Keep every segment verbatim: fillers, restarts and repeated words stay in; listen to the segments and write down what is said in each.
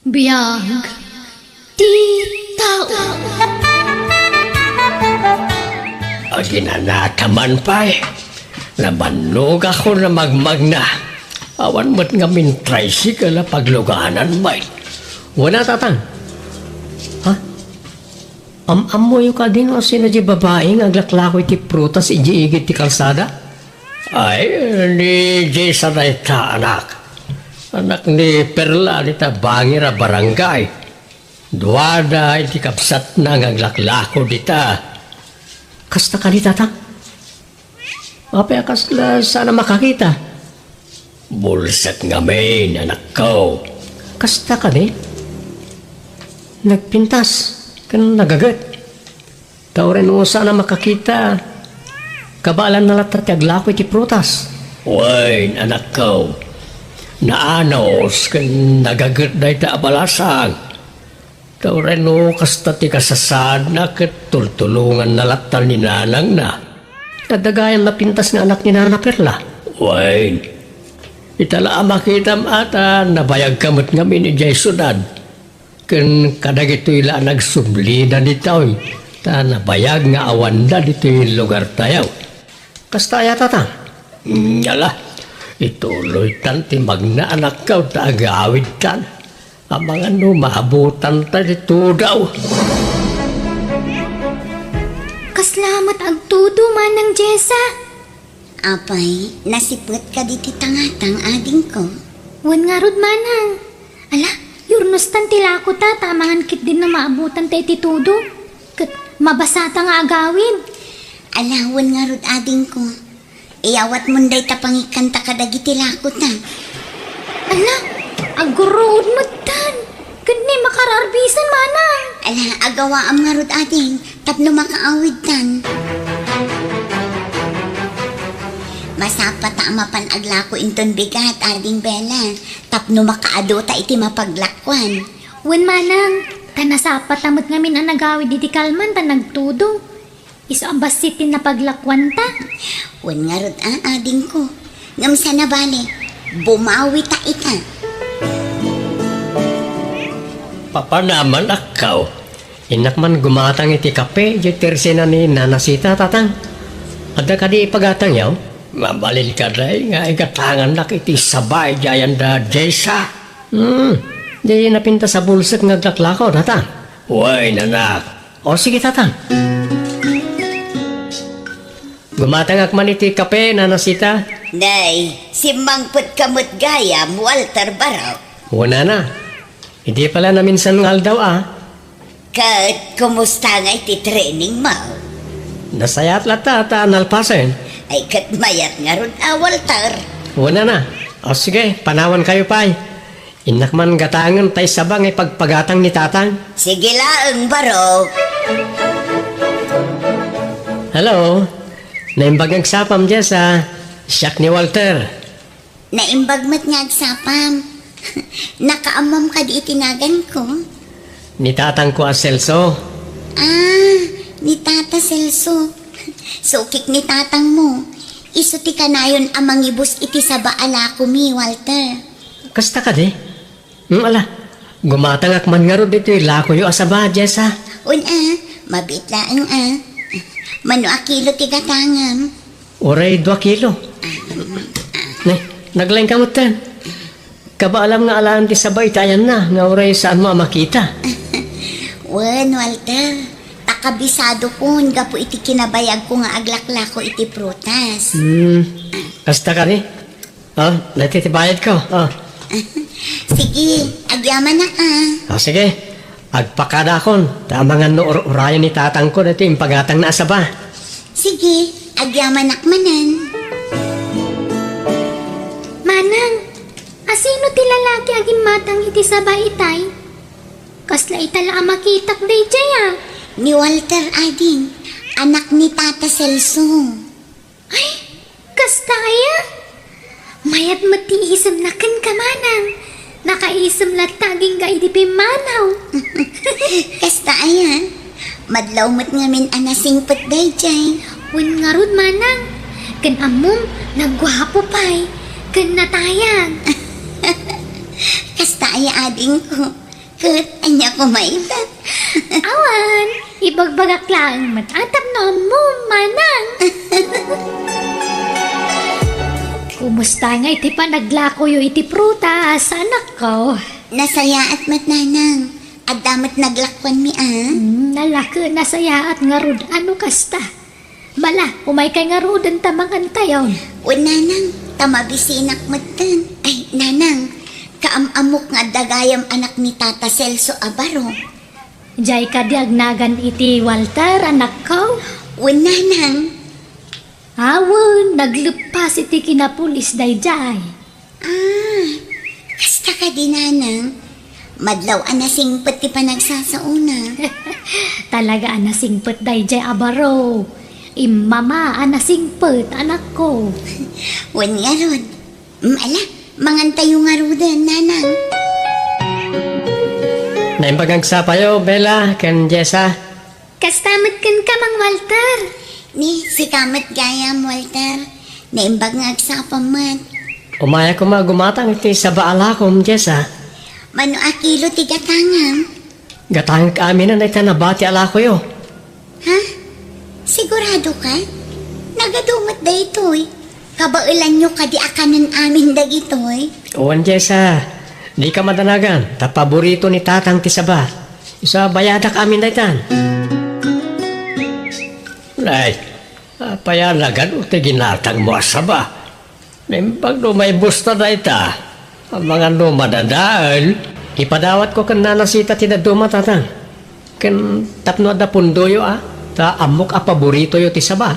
Biag ti tao. Aginanata man pay, nabannogakon a magmagna. Awan met ngamin tricycle a pagluganan, bay. Wen a, Tatang. Ha? Am-ammoyo kadi no sino diay babai nga aglaklako iti prutas idiay igid ti kalsada? Ay, ni Jessa dayta, anak. Anak ni Perla dita bangir a barangay. Duada iti kabsatna nga aglaklako dita. Kasta kadi, Tatang? Apay a kasla saan a makakita? Bulsek ngamin, anakko. Kasta kadi? Nagpintas ken nagaget. Ta uray no saan a makakita, kabaelanna latta ti aglako iti prutas. Wen, anakko, naanus ken nagaget dayta a balasang. Ta uray no kasta ti kasasaadna ket tultulonganna latta ni nanangna. Adda gayan napintas nga anak ni Nana Perla. Wen, ita la a makitam a ta nabayagka met ngamin idiay siudad. Ken kadagitoy la a nagsublida ditoy, ta nabayag nga awanda ditoy lugartayo. Kasta aya, Tatang? Mm, ala, ituloytan ti magna, anakko, ta agawidtan. Amangan no maabutanta ti tudo. Kasla met agtudo, Manang Jessa? Apay, nasipngetka diti tangatang, adingko? Wen ngarud, Manang. Ala, yurnostan ti lakota, ta amangan ketdin no maabutanta iti tudo. Ket mabasata nga agawid. Ala, wen ngarud, adingko. Iyawatmon dayta pangikkanta kadagiti lakota. Ala, agguruod mettan. Ket ni makararbisan, Manang. Ala, agawaam ngarud, ading, tapno makaawidtan. Masapata a mapan aglako inton bigat, Ading Bella, tapno makaadota iti mapaglakuan. Wen, Manang, ta nasapata met ngamin a nagawid iti kalman ta nagtudo. Isu a bassit ti napaglakuanta. Wen ngarud a, adingko. Ngem saan a bale, bumawita ita. Papanam, anakko. Innak man gumatang iti kape, diay tersena ni Nana Sita, Tatang. Adda kadi ipagatangyo? Mabalin kadi nga igatangannak iti saba idiay ayan da Jessa? Hmm, di napintas a bulsek nga aglaklako, Tatang. Wen, anak. O, sige, Tatang. Gumatangak man iti kape, Nana Sita. Nay, simmangpetka met gayam, Walter Barok. Wen, Nana. Idi pala naminsan nga aldaw, a. Ket kumusta nga iti training mo? Nasayaat latta ta nalpasen. Ay, ket mayat ngarud a, Walter. Wen, Nana. O, sige, panawankayo pay. Innak man gatangen tay saba nga ipagpagatang ni Tatang. Sige laeng, Barok. Hello. Naimbag nga agsapam, Jessa. Siak ni Walter. Naimbag met nga agsapam. Nakaammom kadi iti naganko? Ni tatangko a Celso. Ah, ni Tata Celso. Sukik ni tatangmo. Isu ti kanayon a mangibus iti saba a lakomi, Walter. Kasta kadi? Hmm, ala, gumatangak man ngarud ditoy lakoyo a saba, Jessa. Wen a, mabiit laeng a. Mano a kilo ti gatangam? Uray dua kilo. Ne, naglaingka metten. Kabaelam nga alaen ti saba iti ayanna, nga uray saanmo a makita. Wen, Walter, ta kabisadokon gapu iti kinabayagko nga aglaklako iti prutas. Hmm, kasta kadi? O, daytoy ti bayadko. O. Sige, agyamanak a. O, sige. Agpakadakon, ta amangan no ur-urayen ni tatangko daytoy impagatangna a saba. Sige, agyamanak manen. Manang, asino ti lalaki a gimmatang iti saba itay? Kasla ita la a makitak daydiay a. Ni Walter, ading, anak ni Tata Celso. Ay, kasta aya? Mayat met ti isemna kenka, Manang. Nakaisem latta agingga idi pimmanaw. Kasta aya? Madlaw met ngamin a nasingpet daydiay. Wen ngarud, Manang. Ken ammom, nagguapo pay. Ken natayag. Kasta aya, adingko? Ket ania koma ita? Awan, ibagbagak laeng met a tapno ammom, manang. Kumusta ngay ti panaglakoyo iti prutas, anakko? Nasayaat met, nanang. Adda met naglakuanmi a. Hmm, nalaka, nasayaat ngarud a no kasta. Bala, umaykay ngaruden ta mangantayon. Wen, nanang, ta mabisinak metten. Ay, nanang, kaam-ammok nga adda gayam anak ni Tata Celso a baro. Jay kadi agnagan iti Walter, anakko? Wen, nanang. Awan, nagleppas iti kinapulis dayjay. Ah, kasta kadi, nanang? Madlaw a nasingpet ti panagsasaona. Talaga a nasingpet dayjay a baro. Immama a nasingpet, anakko. Wen ngarud. Mm, ala, mangantayo ngaruden, nanang. Naimbag agsapayo, Bella, ken Jessa. Kasta met kenka, Mang Walter. Ni, sika met gayam, Walter. Naimbag nga agsapam met. Umayak koma gumatang iti saba a lakom, Jessa. Mano a kilo ti gatangam? Gatangek aminen dayta nabati a lakoyo. Ha? Sigurado ka? Nagadu met daytoy. Kabaelanyo kadi a kanen amin dagitoy? Wen, Jessa. Dika madanagan, ta paborito ni Tatang ti saba. Isu a bayadak amin daytan. Nay, apay a nagadu ti ginatangmo a saba? Naimbag no maibusta dayta. Amangan no madadael. Ipadawatko ken Nana Sita ti dadduma, Tatang. Ken tapno adda pundoyo a, ta ammok a paboritoyo ti saba.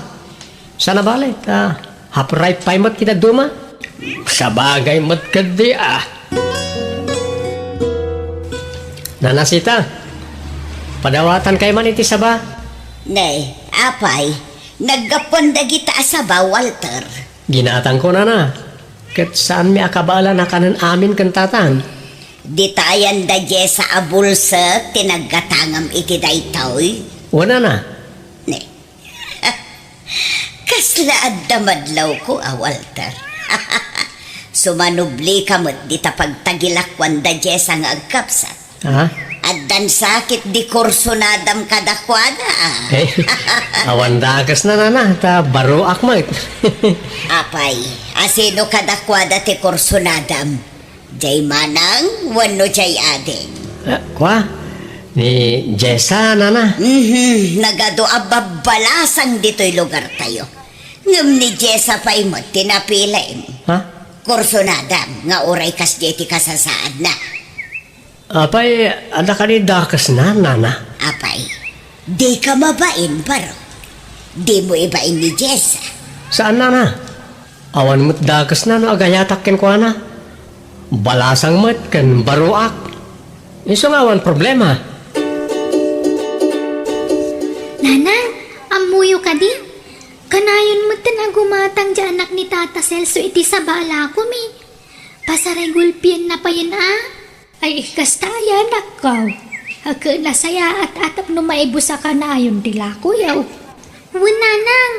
Saan a bale, ta half ripe pay met ti dadduma. Sabagay met ketdi a. Nana Sita, padawatankay man iti saba. Ne, apay, naggapuan dagita a saba, Walter. Ginatangko, Nana. Ket saanmi a kabaelan a kanen amin ken Tatang. Ditayan da Jessa a bulsek ti naggatangam iti daytoy? Wen, Nana. Ne. Kasla adda madlawko a, Walter. Sumanublika met dita pagtagilakuan da Jessa nga agkabsat. Ha? Addan sakit di kursonadam kadakuada a. Eh, awan dakesna, Nana, ta baroak met. Apay, a sino kadakuada ti kursonadam? Jay manang wenno jay ading? Ah, kua? Ni Jessa, Nana? Mhm, nagadu a babbalasang ditoy lugartayo. Ngem ni Jessa pay met ti napilim. Ha? Kursonadam nga uray kasdiay ti kasasaadna. Apay, adda kadi dakesna, Nana? Apay, dika mabain, baro. Dimo ibain ni Jessa. Saan, Nana? Awan met dakesna no agayatak kenkuana. Balasang met ken baroak. Isu nga awan problema. Nanang, ammoyo kadi? Kanayon metten a gumatang jay anak ni Tata Celso iti saba a lakom. Pasarigulpienna payen a. Ay, kasta aya, anakko. Ket nasayaat a tapno maibus a kanayon ti lakoyo. Wen, nanang.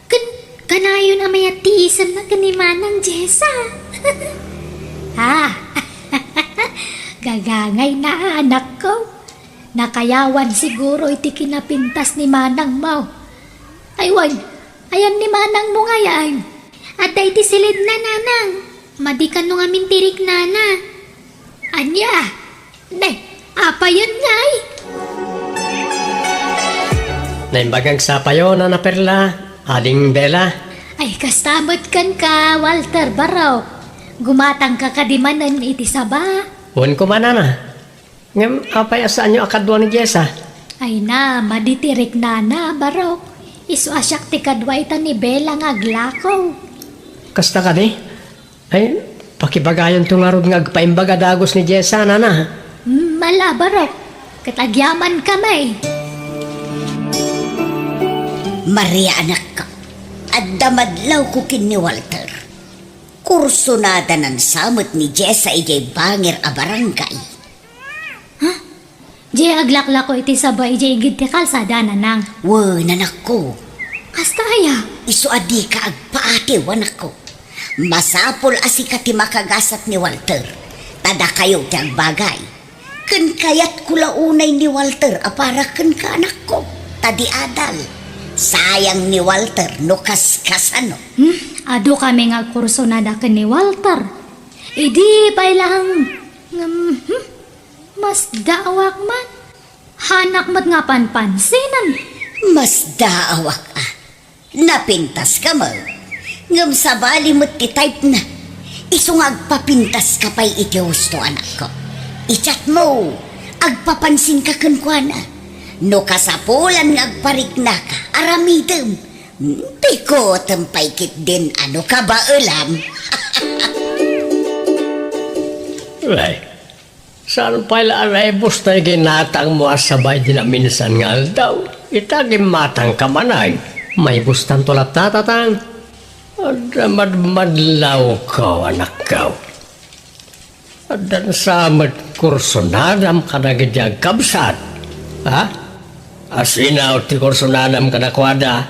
Ken kanayon a mayat ti isemna ken ni Manang Jessa. Ah, gagangayna a, anakko. Nakayawan siguro iti kinapintas ni manangmo. Ay, wen, ayan ni manangmo ngay? Adda iti silidna, nanang. Madi kano ngamin ti riknana. Ania? Ne, apayen ngay? Naimbag agsapayo, Nana Perla, Ading Bella. Ay, kasta met kenka, Walter, barok. Gumatangka kadi manen iti saba? Wen koma, Nana. Ngem apay a saanyo a kadua ni Jessa? Ay na, madi ti riknana, barok. Isu a siak ti kadua ita ni Bella nga aglako. Kasta kadi? Ay, pakibagayonto ngarud nga agpaimbag a dagus ni Jessa, Nana. Mm, ala, barok. Ket agyamanka met. Maria, anakko, adda madlawko ken ni Walter. Kursonadanan sa met ni Jessa idiay bangir a barangay. Ha? Jay aglaklako iti saba idiay igid ti kalsada, nanang. Wen, anakko. Kasta aya? Isu a dika agpaatiw, anakko. Masapul a sika ti makagasat ni Walter, ta dakayo ti agbagay. Ken kayatko la unay ni Walter a para kenka, anakko. Ta di adal. Sayang ni Walter no kaskasano. Hmm? Adu kami nga agkursunada ken ni Walter. Idi pay laeng, ngem, hmm? Masdaawak man. Haanak met nga panpansinen. Masdaawak a. Napintaska met. Ngem sabali met ti type na. Isu nga agpapintaska pay iti husto, anakko. I-chat mo, agpapansinka kenkuana. No kasapulan nga agpariknaka, aramidem. Pikutem pay ketdin a no kabaelam. Ay, saan pay la a naibus tay ginatangmo a saba idi naminsan nga aldaw? Ita gimmatangka man ay, maibustanto latta, tatang. Adda madmadlawko, anakko. Addan sa met kursunadam kadagiti agkabsat. Ha? Asino ti kursunadam kadakuada?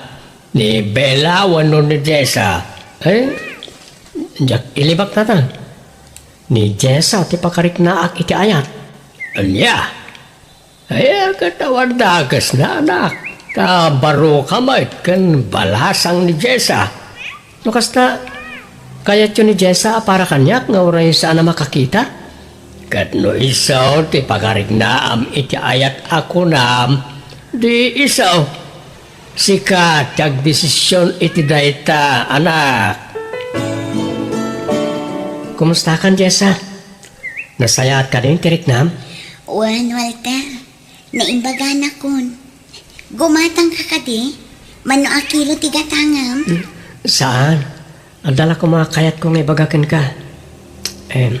Ni Bella wenno ni Jessa? Eh? Diak ilibak, tatang. Ni Jessa ti pakariknaak iti ayat. Ania? Ay, ket awan dakesna, anak. Ta baroka met ken balasang ni Jessa. No kasta, kayatyo ni Jessa a para kaniak nga uray saan a makakita? Ket no isu ti pakariknaam iti ayat a kunam, di isu. Sika ti agdesision iti dayta, anak. Kumustakan, Jessa? Nasayaat kadi ti riknam? Wen, Walter. Naimbagana kun. Gumatangka kadi? Mano a kilo ti gatangam? Hmm, saan. Adda la koma kayatko nga ibaga kenka. Em,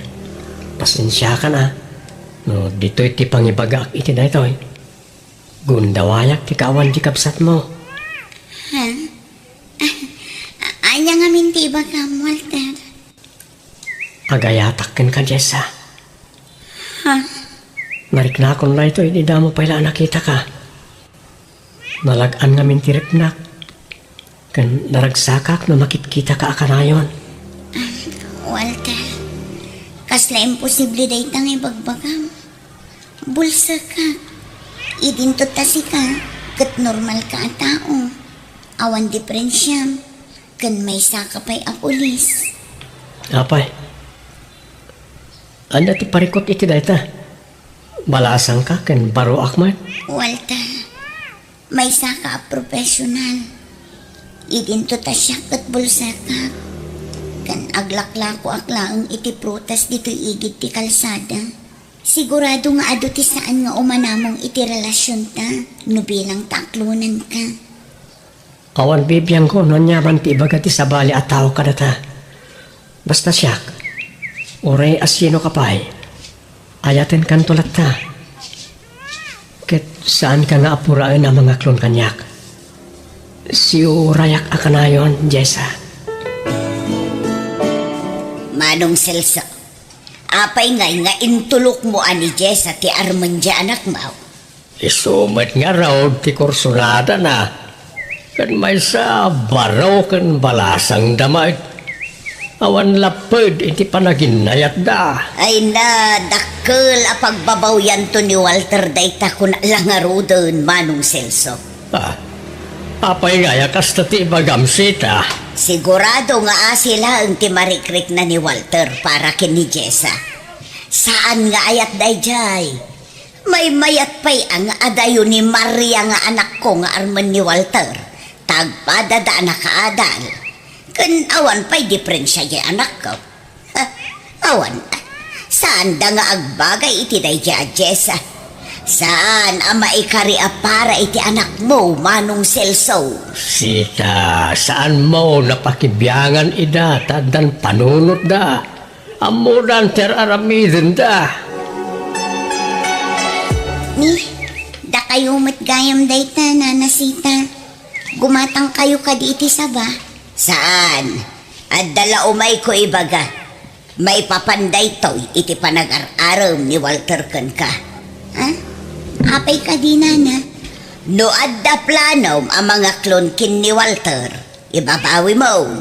pasensiakan a. No ditoy ti pangibagaak iti daytoy. Gundawayak ti kaawan ti kabsatmo. Ha? Ania ngamin ti ibagam, Walter? Agayatak kenka, Jessa. Ha? Nariknakon daytoy idi damo pay la a nakitaka. Nalag-an ngamin ti riknak, ken naragsakak no makitkitaka a kanayon. Walter, kasla imposible dayta nga ibagbagam. Bulsekak. Idinto ta sika, ket normalka a tao. Awan diferensiam, ken maysaka pay a pulis. Apay, ania ti parikut iti dayta? Balasangka ken baroak met? Walter, maysaka a profesional. Idinto ta siak ket bulsekak. Ken aglaklakoak laeng iti prutas ditoy igid ti kalsada. Sigurado nga adu ti saan nga umanamong iti relasionta no bilang ta aklonanka. Awan bibiangko no aniaman ti ibaga ti sabali a tao kadata. Basta siak, uray asinoka pay, ayatenkanto latta. Ket saanka nga apuraen a mangaklon kaniak. Siurayak a kanayon, Jessa. Manong Celso, apay ngay nga intulokmo a ni Jessa ti armen ti anakmo? Isu met ngarud ti kursunadana. Ken maysa, baro ken balasangda met. Awan lapped iti panaginayatda. Ay na, dakkel a pagbabawianto ni Walter dayta kuna la ngaruden, Manong Celso. Ah, apay ngay a kasta ti ibagam, Sita? Sigurado nga asi laeng ti marikrikna ni Walter para ken ni Jessa. Saan nga ayat daydiay. Maymayat pay a nga adayo ni Maria nga anakko nga armen ni Walter, ta agpadada a nakaadal. Ken awan pay diferensia diay anakko. Ha, awan. Saanda nga agbagay iti daydiay a Jessa. Saan a maikari a para iti anakmo, Manong Celso. Sita, saanmo napakibiangan ida ta addan panunotda. Ammodan ti ar-aramidenda. Ni, dakayo met gayam dayta, Nana Sita. Gumatangkayo kadi iti saba? Saan? Adda la umayko ibaga. Maipapan daytoy iti panagar-arem ni Walter kenka. Ha? Apay kadi, Nana? No adda planom a mangaklon ken ni Walter, ibabawimo.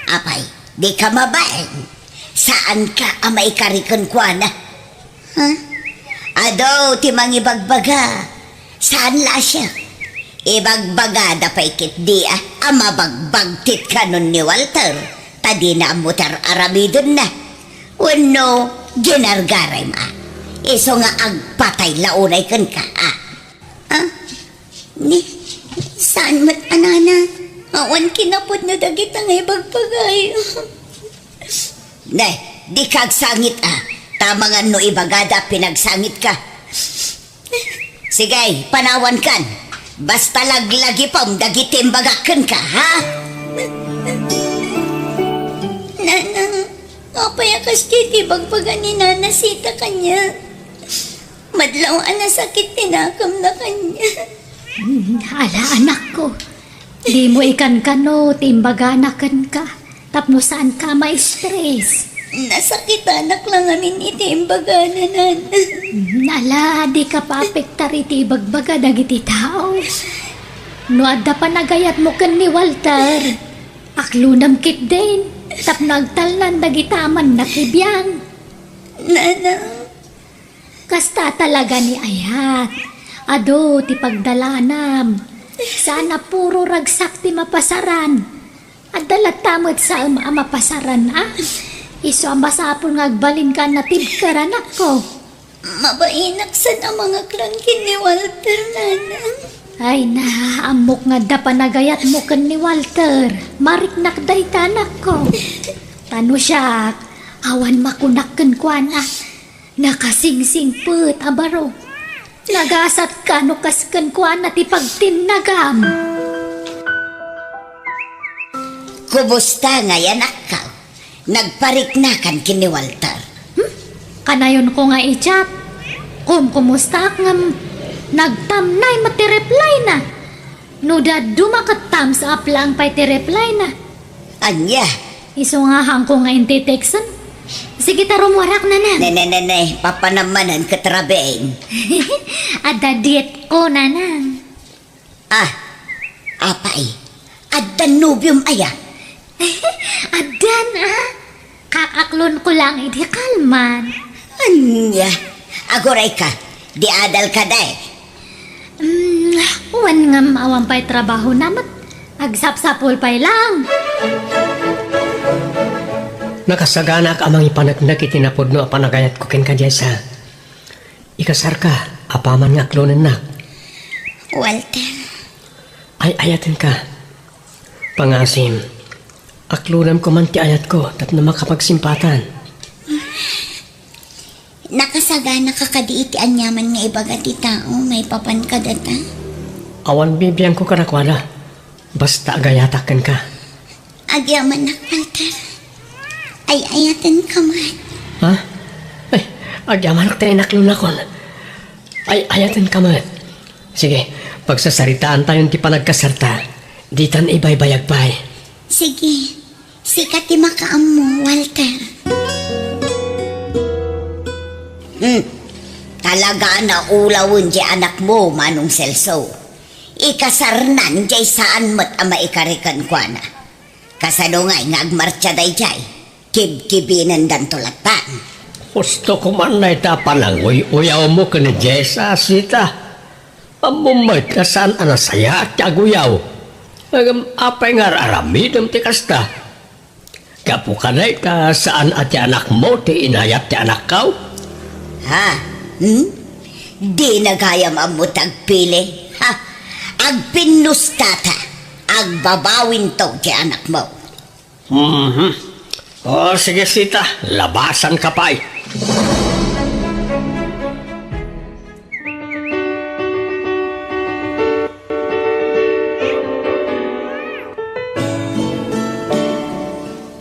Apay, dika mabain. Saanka a maikari kenkuana. Ha? Adu ti mangibagbaga. Saan la siak. Ibagbagada pay ketdi a, a mabagbagtit kanon ni Walter, ta dina ammo ti ar-aramidenna. Wenno, ginargaraymo a. Isu nga agpatay la unay kenka, a. Ah? Ni, saan met a, Nanang? Awan kinapudno dagita nga ibagbagayo. Ne, dika agsangit a. Ta amangan no ibagada a pinagsangitka. Sige, panawankan. Basta laglagipem dagiti imbagak kenka, ha? Nanang, apay a kasdiay ti ibagbaga ni Nana Sita kaniak? Madlaw a nasakit ti nakemna kaniak. Hmm, ala, anakko. Dimo ikankano ti imbagana kenka tapno saanka a ma-stress. Nasakitanak la ngamin iti imbagana, Nana. Hmm, ala, dika paapektar iti ibagbaga dagiti tao. No adda panagayatmo ken ni Walter, aklonem ketdin tapno agtalnan dagita a mannakibiang. Nanang, Kasta talaga ni ayat. Adu ti pagdalanam. Saan a puro ragsak ti mapasaran. Adda latta met saem a mapasaran, a? Isu a masapul nga agbalinka a natibker, anakko. Mabainak saan a mangaklon ken ni Walter, Nanang. Ay na, ammok nga adda panagayatmo ken ni Walter. Mariknak dayta, anakko. Ta no siak, awan makunak kenkuana. Nakasingsingpet a baro. Nagasatka no kas kenkuana ti pagtinnagam. Kumusta ngay, anakko? Nagpariknakan ken ni Walter? Hmm? Kanayonko nga i-chat. Kumkumustaak ngem nagtamnay met ti reply na. No dadduma ket thumbs up laeng pay ti reply na. Ania? Isu nga haanko nga inti-texten. Sige ta rumuarak, Nanang. Ne, ne, ne, ne. Papanam manen ket rabiin. Adda dietko, Nanang. Ah, apay. Adda nobiom aya? Addan, a. Kakaklonko laeng idi kalman. Ania? Agurayka, di adalka, day. Mm, wen ngem awan pay trabahona met. Agsapsapul pay laeng. Nakasaganak a mangipaneknek iti napudno a panagayatko kenka, Jessa. Ikasarka, apaman nga aklonennak. Walter. Ay-ayatenka. Pangasim, aklonemko man ti ayatko tapno makapagsimpatan. Nakasaganaka kadi iti aniaman nga ibaga ti tao maipapan kadata? Awan bibiangko kadakuada, basta agayatak kenka. Agyamanak, Walter. Ay-ayatenka met. Ha? Ay, agyamanak ti inaklonakon. Ay-ayatenka met. Sige, pagsasaritaantayon ti panagkasarta. Ditan ibaybayag pay. Sige. Sika ti makaammo, Walter. Hmm. Talaga a naulawen diay anakmo, Manong Celso. Ikasarnan diay saan met a maikari kenkuana. Kasano ngay nga agmartsa daydiay? Kibkibinendanto latta. Husto koma dayta a pananguy-uyawmo ken ni Jessa, Sita. Ammom met nga saan a nasayaat ti aguyaw. Ngem apay nga ar-aramidem ti kasta? Gapu kadayta, saan a ti anakmo ti inayat ti anakko? Ha? Hmm? Dina gayam ammo ti agpili? Ha? Agpinnusta ta, agbabawinto ti anakmo. Mhm. O, sige, Sita, labasanka pay.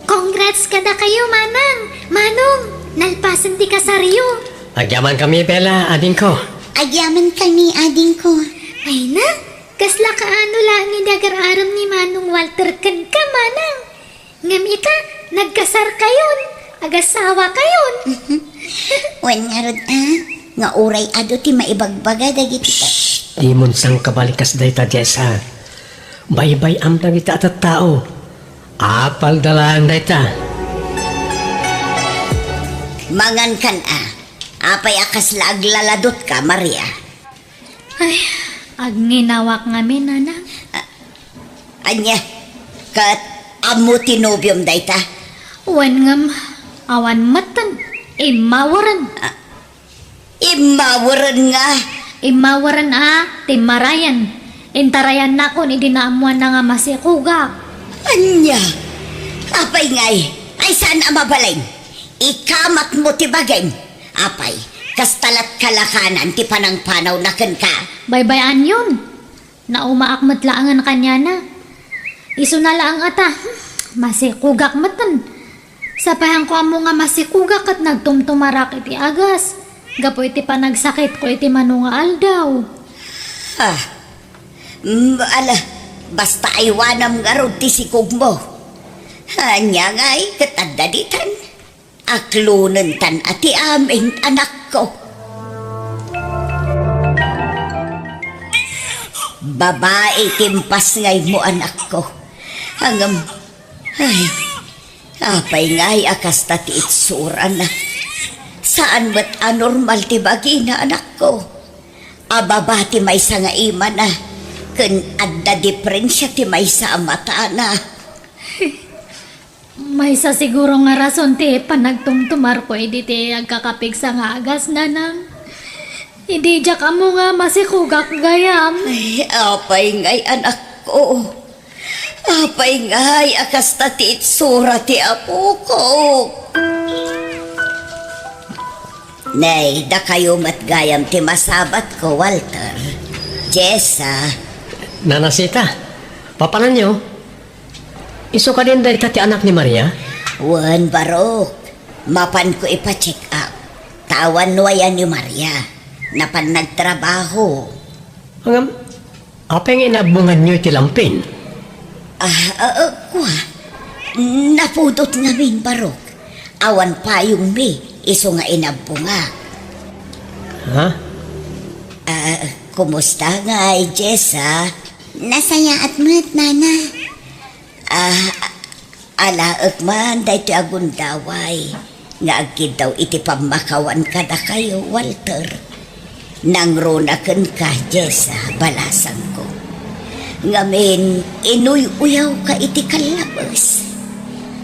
Congrats kadakayo, Manang! Manong, nalpasen ti kasaryo! Agyamankami, Bella, adingko. Agyamankami, adingko. Ay na, kasla kaano laeng idi agar-arem ni Manong Walter kenka, Manang? Ngem ita, nagkasarkayon, agasawakayon. Wen ngarud a, nga uray adu ti maibagbaga dagiti ta- Shh! Dimon sangkabalikas dayta, Jessa. Baybay-am dagiti a tattao. Apalda laeng dayta. Mangankan a, Apay a kasla aglaladutka, Maria? Ay, agnginaawak ngamin, nanang. Ania, ket ammo ti nobiom dayta? Wen ngem, awan metten. Immaweren. Ah, immaweren nga? Immaweren a timmarayan. Intarayannakon idi naammoanna nga masikugak. Ania? Apay ngay? Ay, saan a mabalin? Ikamatmo ti bagim. Apay, kasta lat kalakanan ti panangpanawna kenka? Baybay-anyon. Naumaak met laengen kaniana. Isuna laeng a ta, hmm, masikugak metten. Sapay haanko ammo nga masikugak ket nagtumtumarak iti agas gapu iti panagsakitko iti mano nga aldaw. Ah, mm, ala, basta aywanam ngarud ti sikugmo. Ania ngay ket adda ditan? Aklonentan a ti amin, anakko. Babai ti impasngaymo, anakko. Ngem, ay, apay ngay a kasta ti itsurana? Saan met a normal ti bagina, anakko. A baba ti maysa nga imana, ken adda diferensia ti maysa a matana. Maysa siguro nga rason ti panagtumtumarko idi ti agkakapigsa nga agas, nanang. Idi diak ammo nga masikugak gayam. Ay, apay ngay, anakko? Apay ngay a kasta ti itsura ti apoko? Nay, dakayo met gayam ti masabatko, Walter. Jessa. Nana Sita, papananyo? Isu kadin dayta ti anak ni Maria? Wen, Barok. Mapanko ipa-check up. Ta awan nuayan ni Maria. Napan nagtrabaho. Ngem, apay nga inabbonganyo iti lampin? Ah, ah, ah, kua. Napudot ngamin, Barok. Awan payongmi, isu nga inabbongak. Ha? Ah, kumusta ngay, Jessa? Nasayaat met, Nana. Ah, alaek man daytoy a gundaway nga agkiddaw iti pammakawan kadakayo, Walter. Nangruna kenka, Jessa, balasangko. Ngamin, inuy-uyawka iti kallabes.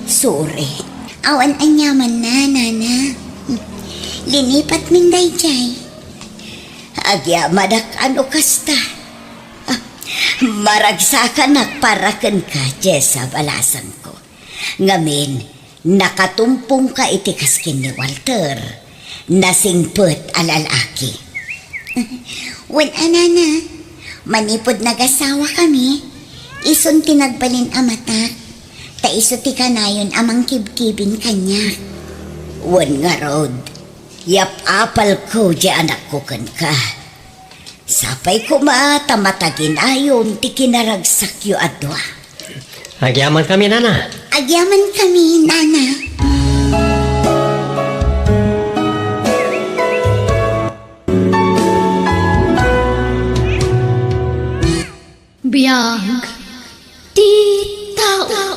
Sorry. Awan aniamanna, Nana. Linipatmin daydiay. Agyamanak a no kasta. Ah, maragsakanak para kenka, Jessa, balasangko. Ngamin, nakatumpongka iti kas ken ni Walter. Nasingpet a lalaki. Wen a, Nana, manipud nagasawakami, isun ti nagbalin a matak, ta isu ti kanayon a mangkibkibin kaniak. Wen ngarud, yap-apalko diay anakko kenka. Sapay koma ta mataginayon ti kinaragsakyo a dua. Agyamankami, Nana. Agyamankami, Nana. Biag ti tao.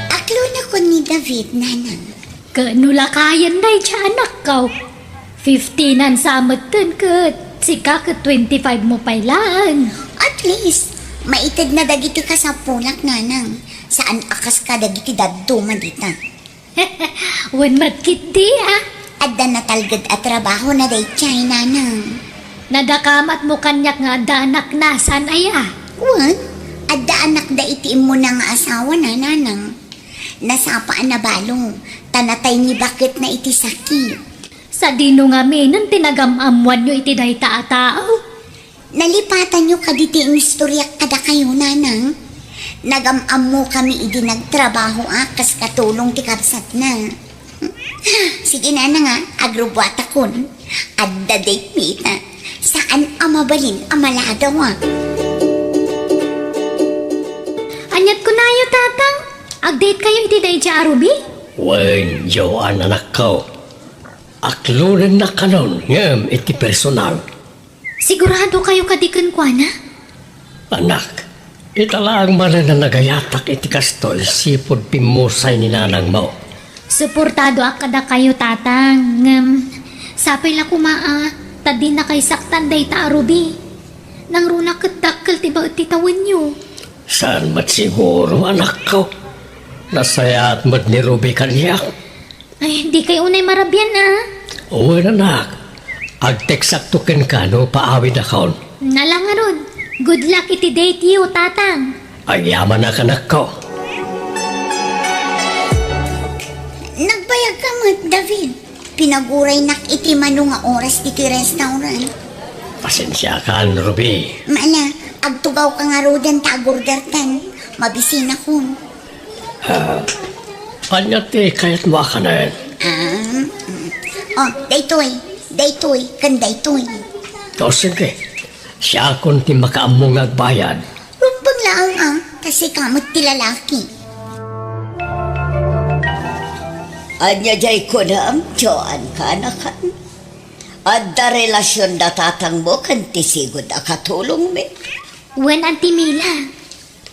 Aklonakon ni David, Nanang. Ket no lakayen daydiay anakko, fifteen-an sa metten ket sika ket twenty-five mo pay laeng. At least, maitedna dagiti kasapulak, Nanang. Saan a kas kadagiti dadduma dita. Wen met ketdi, a? Adda natalged a trabahona daydiay, Nanang. Nadakamatmo kaniak nga adda anakna, saan aya? Wen, adda anakda iti immuna nga asawana, Nanang. Nasapa a nabalo, ta natay ni baketna iti sakit. Sadino ngaminen ti nagam-ammoanyo iti dayta a tao? Nalipatanyo kadi ti inistoriak kadakayo, Nanang? Nagam-ammokami idi nagtrabahoak kas katulong ti kabsatna. Sige, Nanang, a, agrubbuatakon. Adda date-mi ita. Saan a mabalin a malagawak. Aniat kunayo, Tatang? Ag-date kayo iti daydiay a rugi? Wen, Joan, anakko. Aklonennak kanon ngem iti personal. Sigurado kayo kadi kenkuana? Anak, ita laeng manen a nagayatak iti kastoy sipud pimmusay ni nanangmo. Suportadoak kadakayo, Tatang, ngem sapay la koma a ta dinakay saktan dayta a Ruby. Nangruna ket dakkel ti baet ti tawenyo. Saan met siguro, anakko. Nasayaat met ni Ruby kaniak. Ay, dikay unay marabian, a. Wen, anak. Agteksakto kenka no paawidakon. Ala ngarud, good luck iti date yo, Tatang. Agyamanak, anakko. Nagbayagka met, David. Pinaguraynak iti mano nga oras ditoy restaurant. Pasensiakan, Ruby. Ala, agtugawka ngaruden ta agordertan. Mabisinakon. Ah, ania ti kayatmo a kanen? Ah, mm. Oh, daytoy, daytoy, ken daytoy. O, sige. Siakon ti makaammo nga agbayad. Rumbeng laeng a, ta sika met ti lalaki. Ania jay kunam, Joan, kanakan? Adda relasion da tatangmo ken ti sigud a katulongmi? Wen, Auntie Mila.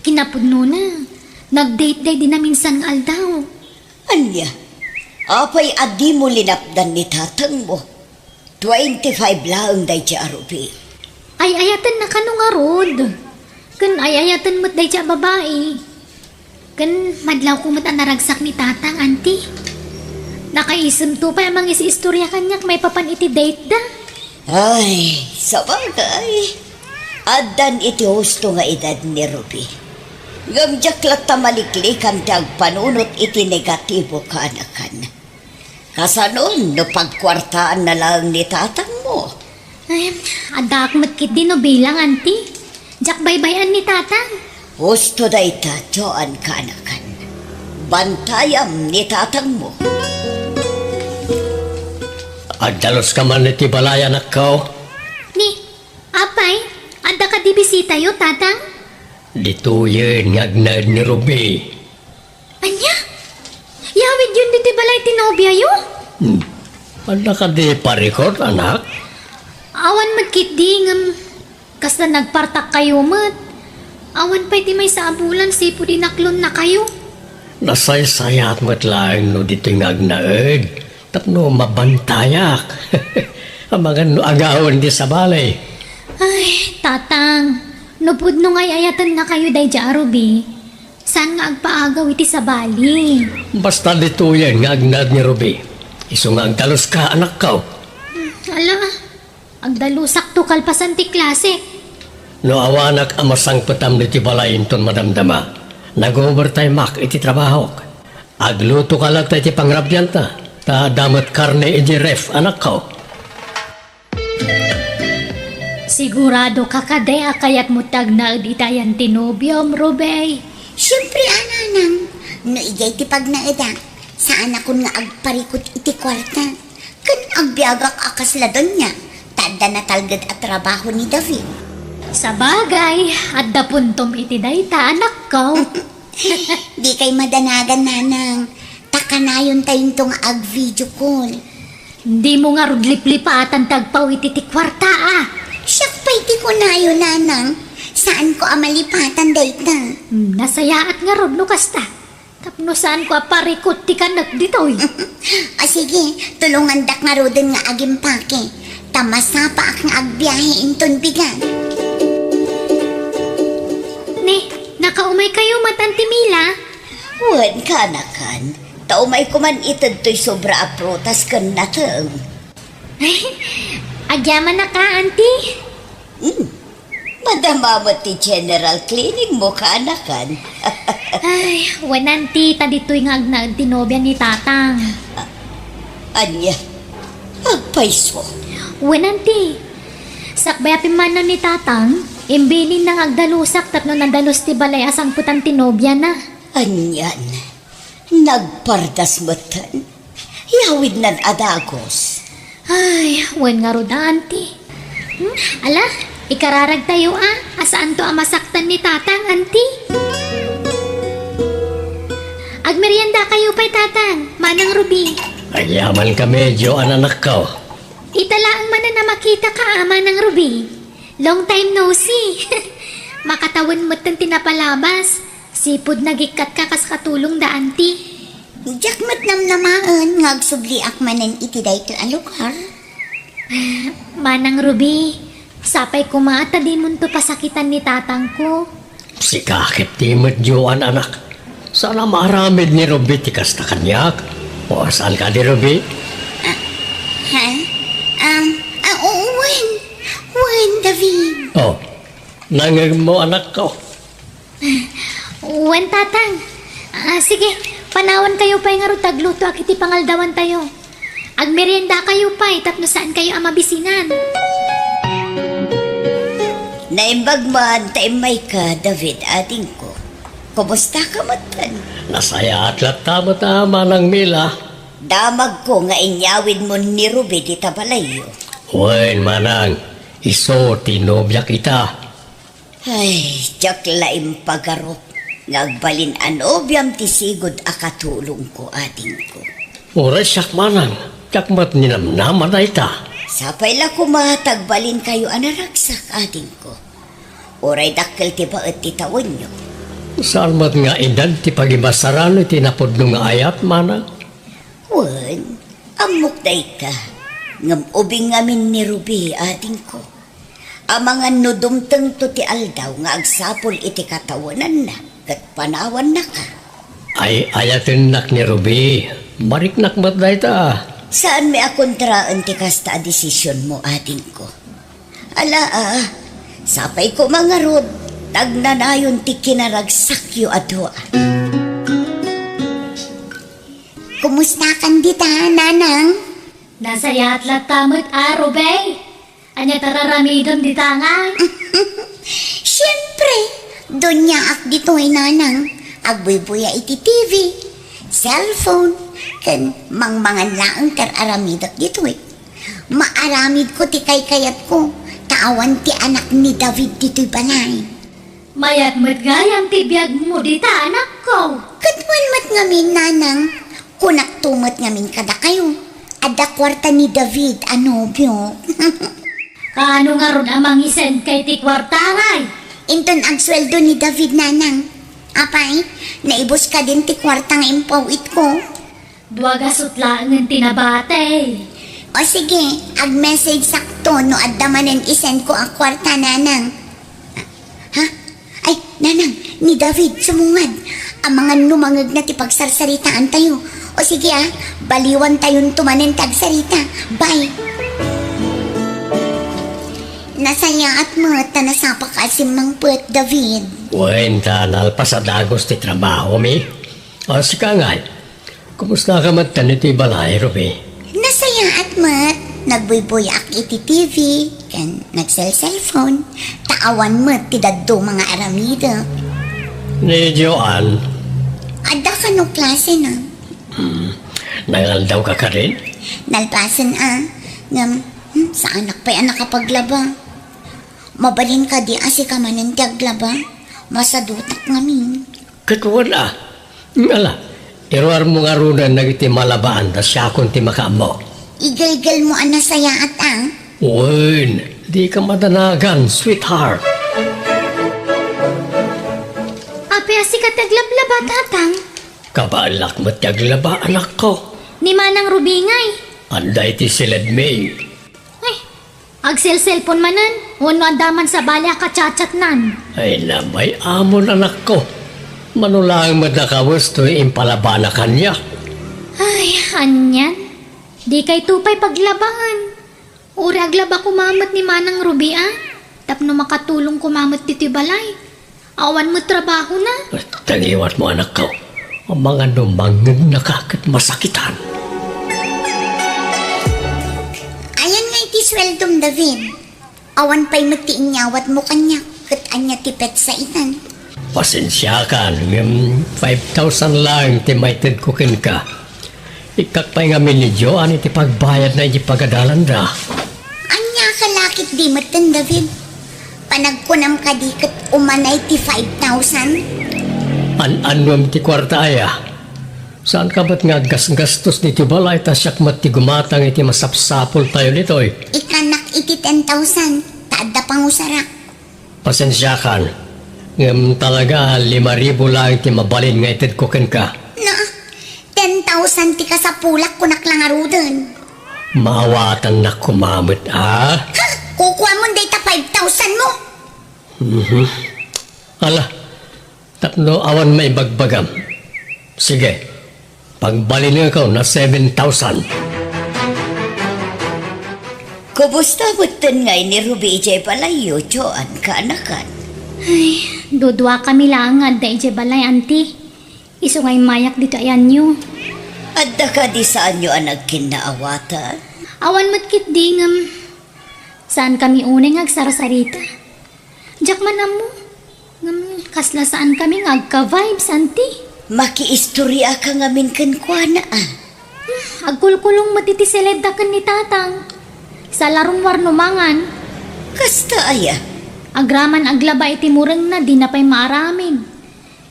Kinapudnona, nag-date day di naminsan nga aldaw. Ania? Apay a dimo linapdan ni tatangmo? Twenty-five laeng daydi a Ruby. Ay-ayatenna kano ngarud. Ken ay-ayaten met daydi a babai. Ken madlawko met a naragsak ni Tatang, Auntie. Nakaisemto pay a mangis-istorya kaniak maipapan iti date da. Ay, sabagay. Addan iti husto nga edad ni Ruby. Ngem diak latta maliklikan ti agpanunot iti negatibo, kanakan. Kasanon no pagkuartaanna laeng ni tatangmo? Ay, addaak met ketdi no bilang, Auntie. Diak baybay-an ni Tatang. Husto dayta, Joan, kanakan. Bantayam ni tatangmo. Agdaluska man iti balay, anakko? Ni, apay, adda kadi bisitayo, Tatang? Ditoyen nga agnaed ni Ruby. Ania? Yawidyon ditoy balay ti nobiayo? Hmm. Adda kadi parikut, anak? Awan met ketdi, ngem kasla nagpartakkayo met. Awan pay ti maysa a bulan sipud inaklonnakayo. Nasaysayaat met laeng no ditoy nga agnaed tapno mabantayak. Amangan no agawen ti sabali. Ay, Tatang, no pudno nga ay-ayatennakayo daydi a Ruby, saan nga agpaagaw iti sabali? Basta ditoyen nga agnaed ni Ruby. Isu nga agdaluska, anakko. Hmm, ala, agdalusakto kalpasan ti klase. No awanak a masangpetam ditoy balay inton madamdama, nag-overtimeak iti trabahok. Aglutoka latta iti pangrabianta, ta adda met karne idiay ref, anakko. Siguradoka kadi a kayatmo ti agnaed iti ayan ti nobiom, Ruby? Siempre a, nanang. No idiay ti pagnaedak, saanakon nga agparikut iti kuarta. Ken agbiagak a kasla donia, ta adda natalged a trabaho ni David. Sabagay, adda puntom iti dayta, anakko. Dikay madanagan, nanang. Ta kanayontayonto nga ag-video call. Dimo ngarud liplipatan ti agpaw iti ti kuarta, a. Siak pay ti kunayo, nanang. Saanko a malipatan dayta. Hmm, nasayaat ngarud no kasta. Tapno saanko a parikut ti kanek ditoy. A, sige, tulongandak ngaruden nga agimpake. Ta masapaak nga agbiahe inton bigat. Ni, nakaumaykayo met, Auntie Mila? Wen, kanakan. Ta umayko man ited toy sobra a prutas ken nateng. Ay, agyamanak a, Auntie. Hmm. Madama met ti general cleaning mo, kanakan. Ay, wen, Auntie, ta ditoy nga agnaed ti nobia ni Tatang. A-, ania? Agpayso? Wen, Auntie. Sakbay a pimmanaw ni Tatang, imbilinna nga agdalusak tapno nadalus ti balay a sangpetan ti nobiana. Anian? Nagpardas metten. Yawidnan a dagus. Ay, wen ngarud a, Auntie. Hmm? Ala, ikararagtayo a, a saanto a masaktan ni Tatang, Auntie. Agmeriendakayo pay, Tatang, Manang Ruby. Agyamankami, Joan, anakko. Ita laeng manen a makitaka, a, Manang Ruby. Long time no see. Makatawen metten ti napalabas. Sipud nagikkatka kas katulong da, Auntie. Diak met namnamaen nga agsubliak manen iti daytoy a lugar. Manang Ruby, sapay koma ta dimonto pasakitan ni tatangko. Sika ket di met Joan, anak. Saan a maaramid ni Ruby ti kasta kaniak. O, saan kadi, Ruby? Ah, ha? Um, ah, oo, wen. Wen, David. Oh, nangngegmo, anakko. Wen, tatang. Ah, sige, panawankayo pay ngarud ta aglutoak iti pangaldawantayo. Agmeriendakayo pay tapno saankayo a mabisinan. Naimbag man ta immayka, David, adingko. Kumustaka metten? Nasayaat latta met a, Manang Mila. Damagko nga inyawidmon ni Ruby dita balayyo. Wen, manang, isu ti nobiak ita. Ay, diak la impagarup nga agbalin a nobiam ti sigud a katulongko, adingko. Uray siak manang, diak met ninamnama dayta. Sapay la koma ta agbalinkayo a naragsak, adingko. Uray dakkel ti baet ti tawenyo. Saan met nga idan ti pagimasarano iti napudno nga ayat, manang? Wen, ammok dayta. Ngem ubing ngamin ni Ruby, adingko. Amangan no dumtengto ti aldaw nga agsapul iti katawenanna ket panawannaka. Ay, ayatennak ni Ruby. Mariknak met dayta. Saanmi a kontraen ti kasta a desisionmo, adingko. Ala, ah, sapay koma ngarud, ta agnanayon ti kinaragsakyo a dua. Kumustakan dita, nanang? Nasayaat latta met a, Ruby. Ania ti ar-aramidem dita ngay? Siempre, duniaak ditoy, nanang. Agbuybuya iti T V, cellphone, ken mangmangan laeng ti ar-aramidek ditoy. Maaramidko ti kaykayatko, ta awan ti anak ni David ditoy balay. Mayat met gayam ti biagmo dita, anakko. Ket wen met ngamin, nanang, kunakto met ngamin kadakayo, adda kuarta ni David a nobio. Kaano ngarud a mangisend kay ti kuarta ngay? Inton agsueldo ni David, nanang. Apay, naibus kadin ti kuarta nga impaw-itko? Dua gasut laengen ti nabati. O sige, ag-message sakto no adda manen isend ko a kuarta, nanang. Ha? Ay, nanang, ni David, sumungad. Amangan no mangegna ti pagsarsaritaantayo. O sige, ah, baliwantayonto manen ti agsarita. Bye. Nasayaat met ta nasapaka a simmangpet, David. Wen, ta nalpas a dagus ti trabahomi. O, sika ngay, kumustaka met iti balay, Ruby? Nasayaat met. Nagbuybuyaak iti T V, ken nagselselpon. Ta awan met ti dadduma nga aramidek. Ni Joan? Adda kano klasena. Hmm. Nangaldawka kadin? Nalpasen a. Ngem, hmm, saanak pay a nakapaglaba. Mabalin kadi a sika manen ti aglaba? Masadutak ngamin. Ket wen a. Ala, iruarmo ngaruden dagiti malabaan ta siakon ti makaammo. Igelgelmo a nasayaat a. Wen, dika madanagan, sweetheart. Apay a sika ti aglablaba, tatang? Kabaelak met ti aglaba, anakko. Ni Manang Ruby ngay? Adda iti siledmi. Ay, agselselpon manen, wenno adda man sabali a kachatchatnan? Ay, nabay-amon, anakko. Mano laeng met a kawes toy impalabana kaniak. Ay, anian? Dikayto pay paglabaen. Uray aglaba koma met ni Manang Ruby a, tapno makatulong koma met ditoy balay. Awan met trabahona. Tangiwatmo, anakko. Amangan no mangegnaka ket masakitan. Ayan nga iti sueldom, David. Awan pay met ti inyawatmo kaniak, ket ania ti petsa itan? Pasensiakan, ngem five thousand laeng ti maitedko kenka. Ikkak pay ngamin ni Joan iti pagbayadna iti pagadalanda. Ania ka lakit di metten, David? Panagkunam kadi ket umanay ti five thousand? An-annuem ti kuarta aya? Saanka met nga aggasgastos ditoy balay ta siak met ti gumatang iti masapsapultayo ditoy? Ikkanak iti ten thousand, ta adda pangusarak. Pasensiakan, ngem talaga lima ribu laeng ti mabalin nga itedko kenka. Na, ten thousand ti kasapulak, kunak la ngaruden. Maawatannak koma met, a? Ha? Kukuamon dayta five thousand mo? Mhm. Ala, tapno awan maibagbagam. Sige, pagbalineko na seven thousand. Kumusta metten ngay ni Ruby idiay balayyo, Joan, kaanakan? Ay, duduakami laeng nga adda idiay balay, Auntie. Isu nga immayak ditoy ayanyo. Adda kadi saanyo a nagkinnaawatan? Awan met ketdi ngem saankami unay nga agsarsarita. Diak man ammo. Ngem kasla saankami nga agka-vibes, Auntie. Makiistoriaka ngamin kenkuana, a? Hmm, agkulkulong met iti seled da ken ni Tatang. Saan la rummuar no mangan. Kasta aya? Agraman aglaba iti murengna, dina pay maaramid.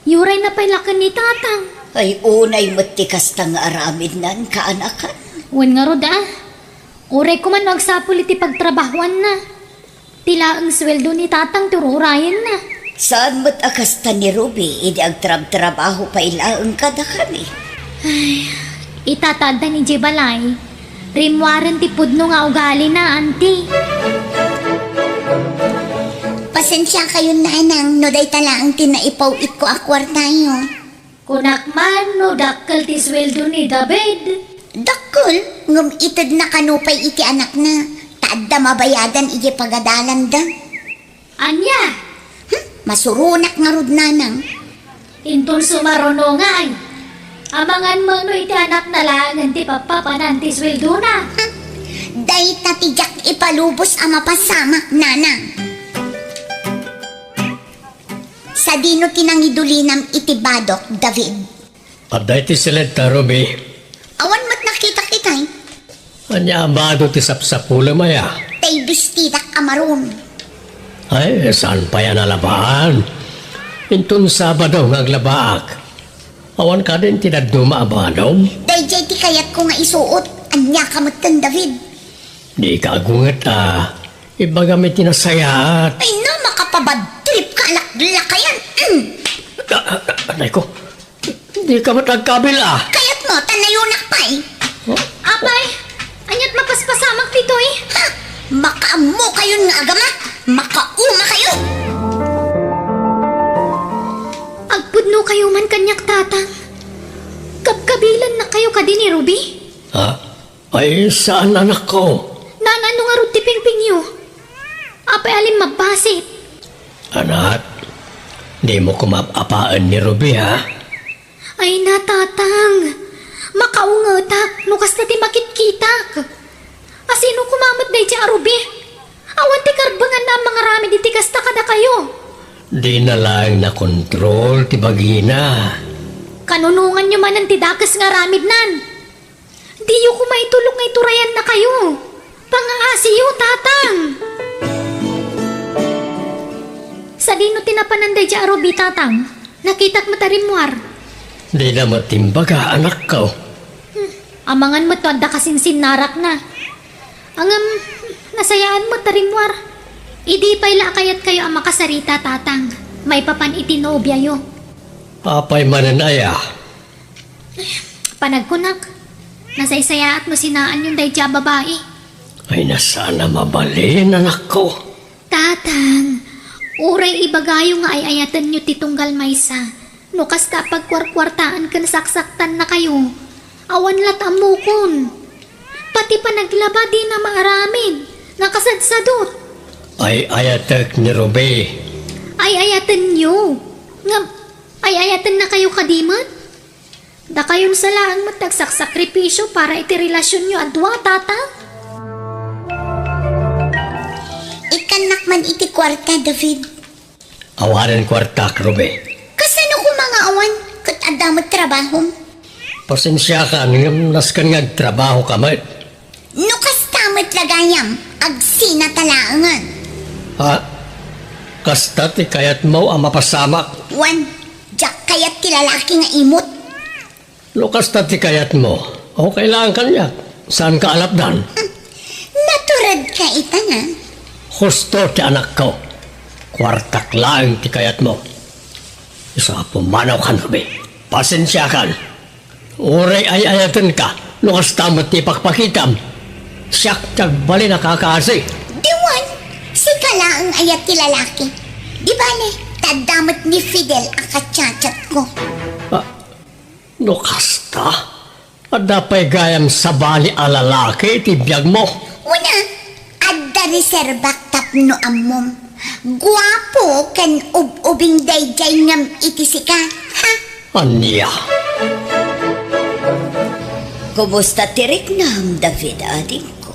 Yurayna pay la ken ni Tatang. Ay, unay met ti kasta nga aramidnan, kaanakan. Wen ngarud, a. Uray koma no agsapul iti pagtrabahoanna. Ti laeng sueldo ni Tatang ti ur-urayenna. Saan met a kasta ni Ruby idi agtrabtrabaho pay laeng kadakami? Ay, ita ta addan idiay balay, rimmuaren ti pudno nga ugalina, Auntie. Pasensiakayon, Nanang, no dayta laeng ti naipaw-itko a kuartayo. Kunak man no dakkel ti sueldo ni David. Dakkel, ngem itedna kano pay iti anakna, ta adda mabayadan idiay pagadalanda. Ania? Hmm, masuronak ngarud, Nanang. Inton sumaruno ngay, amangan met no iti anakna laengen ti pappapanan ti sueldona. Hmm, dayta ti diak ipalubos a mapasamak, Nanang. Sadino ti nangidulinam iti badok, David? Adda iti seled ta, Ruby. Awan met nakitak itay. Ania a bado ti sapsapulem aya? Tay bestidak a maroon. Ay, saan pay a nalabaan? Inton Sabado nga aglabaak. Awan kadin ti dadduma a badom? Daydiay ti kayatko nga isuot. Ania ka metten, David? Dika agunget a. Ibagam iti nasayaat. Ay, no, makapabad trip ka, alaklakayan. Mm. Ah, ah, ah, anay ko. Dika met agkabil a. Kayat mo, ta nayunak pay. Oh. Apay, aniat mapaspasamak ditoy? Ha? Makaammo kayon nga agama. Makauma kayo. Agpudno kayo man kaniak, Tatang. Kabkabilan na kayo kadi ni Ruby? Ha? Ay, saan, anakko? Naan, ano ngarud ti pingpingyo? Apay a limmabbasit? Anak, dimo koma ap-apaen ni Ruby, ha? Ay na, Tatang. Makaungetak no kasta ti makitkitak. Asino koma met daydiay a Ruby? Awan ti karbenganna a mangaramid iti kasta kadakayo. Dina laeng nakontrol ti bagina. Kanunonganyo manen ti dakes nga aramidnan. Diyo koma itulok nga iturayanna kayo. Pangaasiyo, Tatang! Sadino ti napanan daydiay a Ruby, Tatang? Nakitak met a rimmuar. Dina met imbaga, anakko. Hmm, amangan met no adda kasinsinnarakna. Ngem, nasayaan met a rimmuar. Idi pay la a kayatkayo a makasarita, Tatang, maipapan iti nobiayo. Apay manen aya? Panagkunak, nasaysayaat no sinaanyon daydiay a babai. Ay, nasaan a mabalin, anakko. Tatang, uray ibagayo nga ay-ayatenyo ti tunggal maysa, no kasta a pagkuarkuartaan ken saksaktanna kayo, awan lat ammokon. Pati panaglaba dina maaramid, nakasadsadot. Ay-ayatek ni Ruby. Ay-ayatenyo? Ngem, ay-ayatenna kayo kadi met? Dakayon sa laeng met ti agsaksakripisio para iti relasionyo a dua, Tatang. Ikkannak man iti kuarta, David. Awanen kuartak, Ruby. Kasano koma nga awan ket adda met trabahom? Pasensiakan, ngem nasken nga agtrabahoka met. No kasta met la gayam, agsinata laengen. Ha? Kasta ti kayatmo a mapasamak? Wen, diak kayat ti lalaki nga imot. No kasta ti kayatmo, okay laeng kaniak. Saanka a lapdan? Hmm. Naturedka ita, nga. Husto ti anakko. Kuartak laeng ti kayatmo. Isu a pumanawkan, Ruby. Pasensiakan. Uray ay-ayatenka, no kasta met ti pakpakitam. Siak ti agbalin a kakaasi. Diwan, sika laeng aya ti lalaki. Di bale, ta adda met ni Fidel a kachatchatko. Ah, no kasta, adda pay gayam sabali a lalaki ti biagmo. Una, adda reserbak tapno ammom. Guapo ken ub-ubing daydiay ngem iti sika. Ha? Ania? Kumusta ti riknam, David, adingko?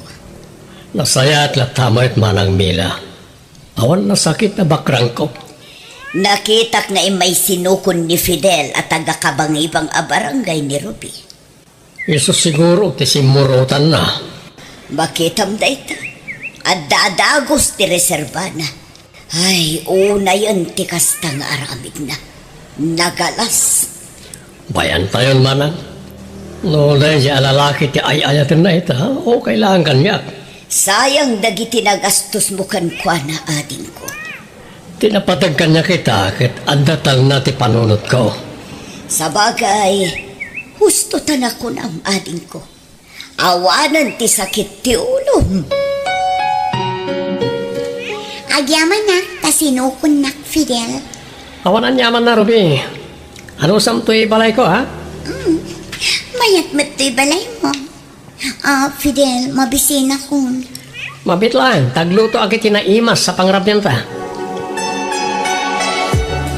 Nasayaat latta met, Manang Mila. Awan nasakit a bakrangko. Nakitak nga immay sinukon ni Fidel a taga-Kabangibang a barangay ni Ruby. Isu siguro ti simmurotanna. Makitam dayta. Adda a dagus ti reserbana. Ay, unayen ti kasta nga aramidna. Nagalas. Bayantayon, Manang. No daydiay a lalaki ti ay-ayatenna ita, okay laeng kaniak. Sayang dagiti nagastosmo kenkuana, adingko. Ti napateg kaniak ita ket adda talna ti panunotko. Sabagay, husto ta nakunam, adingko. Awanen ti sakit ti ulom. Agyamanak ta sinukonnak, Fidel. Awan aniamanna, Ruby. Anusam toy balayko, ha? Mm. Mayat met toy balaymo. Ah, Fidel, mabisinakon. Mabiit laeng, ta aglutoak iti naimas a pangrabianta.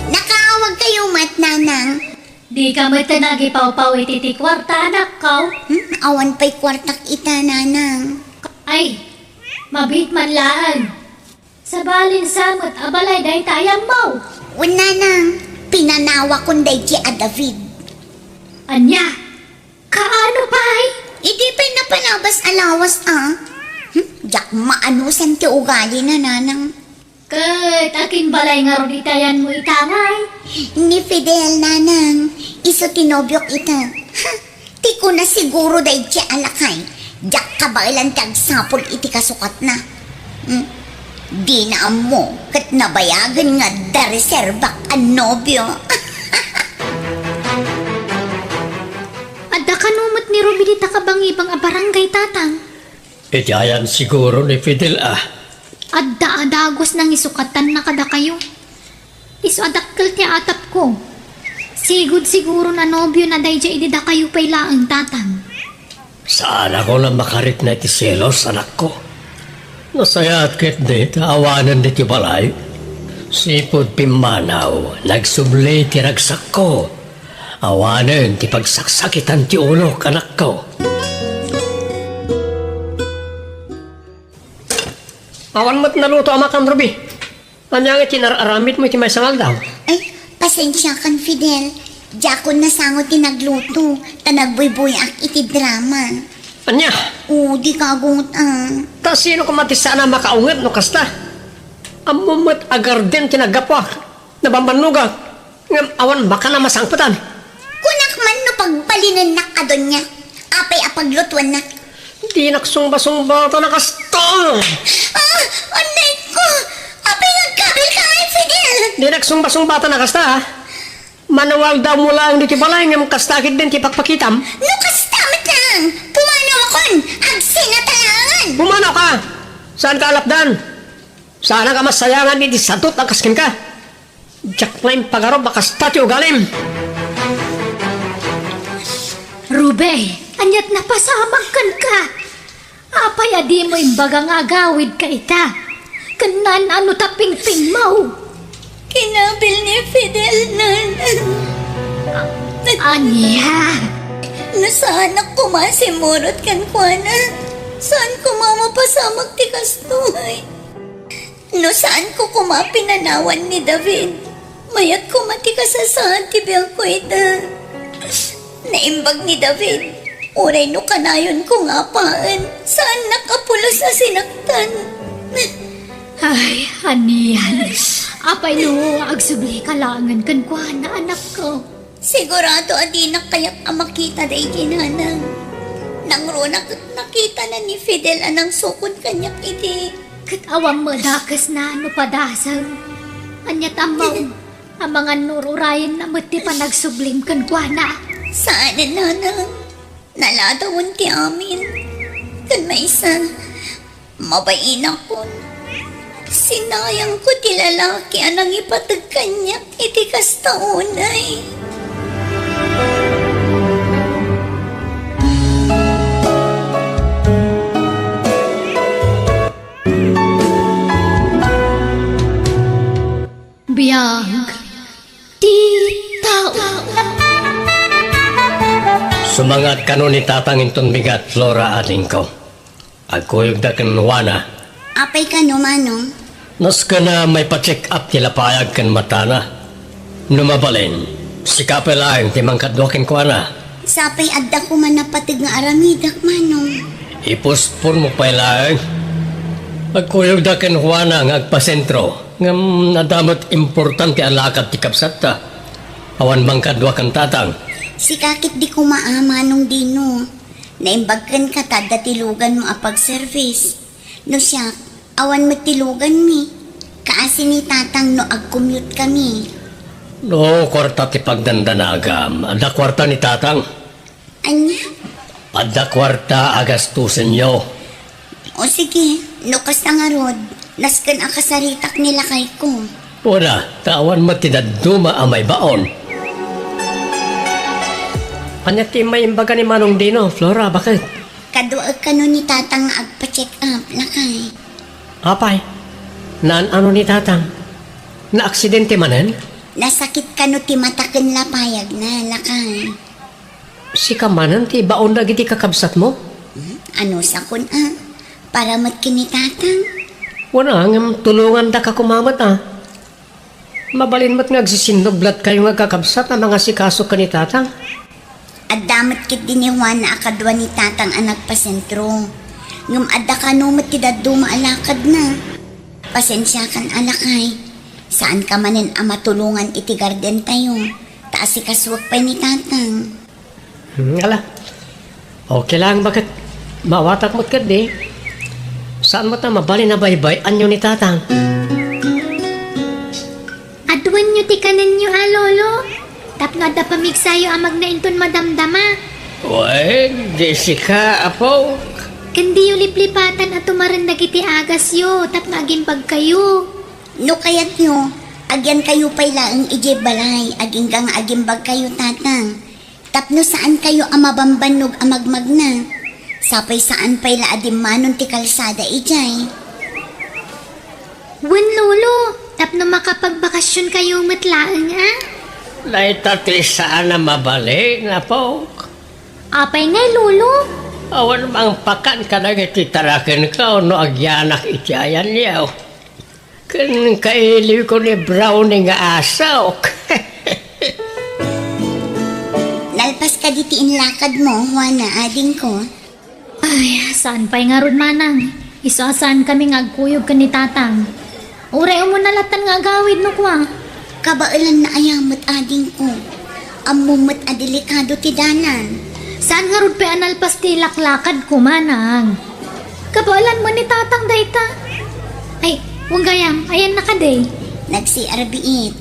Nakaawagkayo met, Nanang. Dika met nagipawpaw iti ti kuarta, anakko? Hmm, awan pay kuartak ita, Nanang. Ay, mabiit man laeng. Sabalin sa met a balay dayta a yammo. Wen, Nanang, pinanawakon daydi a David. Ania? Kaano pay? Idi pay napalabas a lawas, a. Hmm, diak maanusan ti ugalina, Nanang. Ket akin balay ngarud iti ayanmo ita, ngay? Ni Fidel, Nanang. Isu ti nobiok ita. Ha, ti kuna siguro daydi a lakay. Diak kabaelan ti agsapul iti kasukatna. Hmm? Dina ammo ket nabayagen nga adda reserbak a nobio. Adda kano met ni Ruby dita Kabangibang a barangay, Tatang? Iti ayan siguro ni Fidel a. Adda a dagus nangisukatan na kadakayo. Isu a dakkel ti atapko. Sigud siguro a nobiona daydiay idi dakayo pay laeng, Tatang. Saanakon a makarikna iti selos, anakko. Nasayaat ketdi ta awanen ditoy balay. Sipud pimmanaw, nagsubli ti ragsakko. Awanen ti pagsaksakitan ti ulok, anakko. Awan met naluto a makan, Ruby. Ania nga ti inar-aramidmo iti maysa nga aldaw? Ay, pasensiakan, Fidel. Diakon nasango ti nagluto, ta nagbuybuy-ak iti drama. Ania? O, dika agungot, a. Ta sino koma ti saan a makaunget no kasta? Ammom met a garden ti naggapuak, nabambannogak. Ngem awan makan a masangpetan. Kunak man no pagbalinennak a donia. Apay a paglutuennak? Dinak sungba-sungbatan a kasta. Ah, annayko! Apay nga agkabilka ngay, Fidel? Dinak sungba-sungbatan a kasta, ha? Manawagdawmo laeng ditoy balay ngem kasta ketdin ti pakpakitam. No kasta met laeng, pumanawakon, agsinatalangan! Pumanawka! Saanka a lapdan? Saanak a masayangan iti sadut a kas kenka. Diak la impagarup a kasta ti ugalim. Ruby, aniat napasamak kenka? Apay a dimo imbaga nga agawidka ita? Ken naan-ano ta pingpingmo? Kinabil ni Fidel, Nan. Ania? No saanak koma a simmurot kenkuana, saan koma mapasamak ti kastoy. No saanko koma pinanawan ni David, mayat koma ti kasasaad ti biagko ita. Naimbag ni David, uray no kanayonko nga apaen, saannak a pulos a sinaktan. Ay, anian. Apay no agsublika laengen kenkuana, anakko? Sigurado a dinak kayat a makita daydi nanang. Nangruna ket nakitana ni Fidel a nangsukod kaniak idi. Ket awan met dakesna no padasem. Aniat ammo, amangan no ur-urayenna met ti panagsublim kenkuana. Saan, nanang. Naladawen ti amin. Ken maysa, mabainakon. Sinayangko ti lalaki a nangipateg kaniak iti kasta unay. Biag ti tao. Sumangat kano ni Tatang inton bigat, Flora, adingko. Agkuyogda ken Juana. Apay kano, Manong? Nasken a maipa-check up ti lapayag ken matana. No mabalin, sika pay laeng ti mangkadua kenkuana. Sapay adda koma napateg nga aramidek, Manong. Ipospon mo pay laeng. Agkuyogda ken Juana nga agpasentro. Ngem adda met importante a lakad ti kabsatta. Awan mangkadua ken Tatang. Sika ketdi koma a, Manong Dino. Naimbag kenka ta adda ti luganmo a pag-service. No siak, awan met ti luganmi. Kaasi ni Tatang no ag-commute kami. No kuarta ti pagdandanagam, adda kuarta ni Tatang. Ania? Adda kuarta a gastusenyo. O sige, no kasta ngarud, nasken a kasaritak ni lakayko. Pura, ta awan met ti dadduma a maibaon. Ania ti maimbaga ni Manong Dino, Flora, baket? Kaduaek kano ni Tatang nga agpa-check up, lakay. Apay, naan-ano ni Tatang? Naaksidente manen? Nasakit kano ti mata ken lapayagna, lakay. Sika manen ti ibaon dagiti kakabsatmo? Hmm? Anusakon a? Para met ken ni Tatang. Wen a, ngem tulongandaka koma met a. Mabalin met nga agsisinnublotkayo nga agkakabsat a mangasikaso ken ni Tatang. Adda met ketdi ni Juana a kadua ni Tatang a nagpasentro. Ngem adda kano met ti dadduma a lakadna. Pasensiakan a lakay. Saanka manen a matulongan iti gardentayo. Ta asikasuek pay ni Tatang. Hmm, ala. Okay lang, baket? Maawatak met ketdi. Saan met a mabalin a baybay-anyo ni Tatang? Aduenyo ti kanenyo a, Lolo. Tapno adda pamigsayo a magna inton madamdama. Wen, Jessica, apo. Ken diyo liplipatan a tumaren dagiti agasyo tapno agimbagkayo. No kayatyo, agyankayo pay laeng idiay balay, agingga nga agimbagkayo, Tatang. Tapno saankayo a mabambannog a magmagna. Sapay saan pay la a dimmanon ti kalsada idiay. Wen, Lolo, tapno makapagbakasionkayo met laeng a. Dayta ti saan a mabalin, apo. Apay ngay, Lolo? Awan mangpakan kadagiti tarakenko no agyanak iti ayanyo. Ken kailiwko ni Brownie nga asok. Nalpas kadi ti inlakadmo, Juana, adingko? Ay, saan pay ngarud, Manang. Isu a saankami nga agkuyog ken ni Tatang. Uray umuna latan nga agawid no kua. Kabaelanna aya met, adingko? Ammom met a delikado ti dalan. Saan ngarud pay a nalpas ti laklakadko, Manang? Kabaelan met ni Tatang dayta. Ay, wen gayam, ayanna kadi? Nag-C R biit.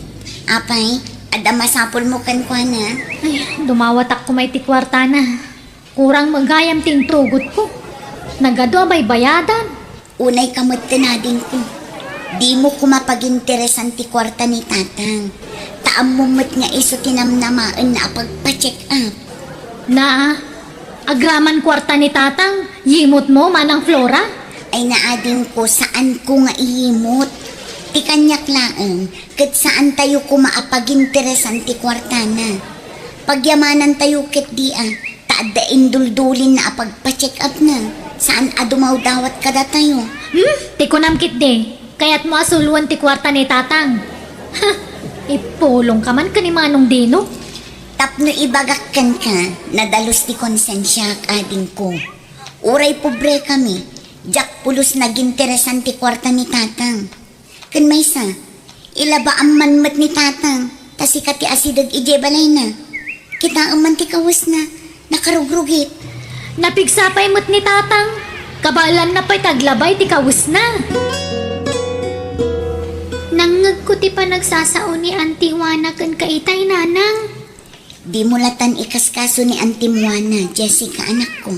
Apay, adda masapulmo kenkuana? Ay, dumawatak koma iti kuartana. Kurang met gayam ti intugotko. Nagadu a baybayadan. Unay ka met, adingko. Dimo koma paginteresan ti kuarta ni Tatang. Ta ammom met nga isu ti namnamaenna a pagpa-check up. Na, agraman kuarta ni Tatang, yimotmo, Manang Flora? Ay, adingko, saanko nga iyimot. Ti kaniak laeng, ket saantayo koma a paginteresan ti kuartana. Pagyamanantayo ketdi a, ta adda induldulinna a pagpa-check up na. Saan a dumawdawat kadatayo. Hmm? Ti kunam ketdi, kayatmo a suloen ti kuarta ni Tatang. Ha! Ipulongka man ken ni Manong Dino. Tapno ibagak kenka, nadalus ti konsensiak, adingko. Uray pobrekami, diak pulos naginteresan ti kuarta ni Tatang. Ken maysa, ilabaam man met ni Tatang, ta sika ti asideg idiay balayna. Kitaem man ti kawesna, nakarugrugit. Napigsa pay met ni Tatang, kabaelanna pay ti aglabay ti kawesna. Nangngegko ti panagsasao ni Auntie Juana kenka itay, Nanang. Dimo latan ikaskaso ni Auntie Juana, Jessica, anakko.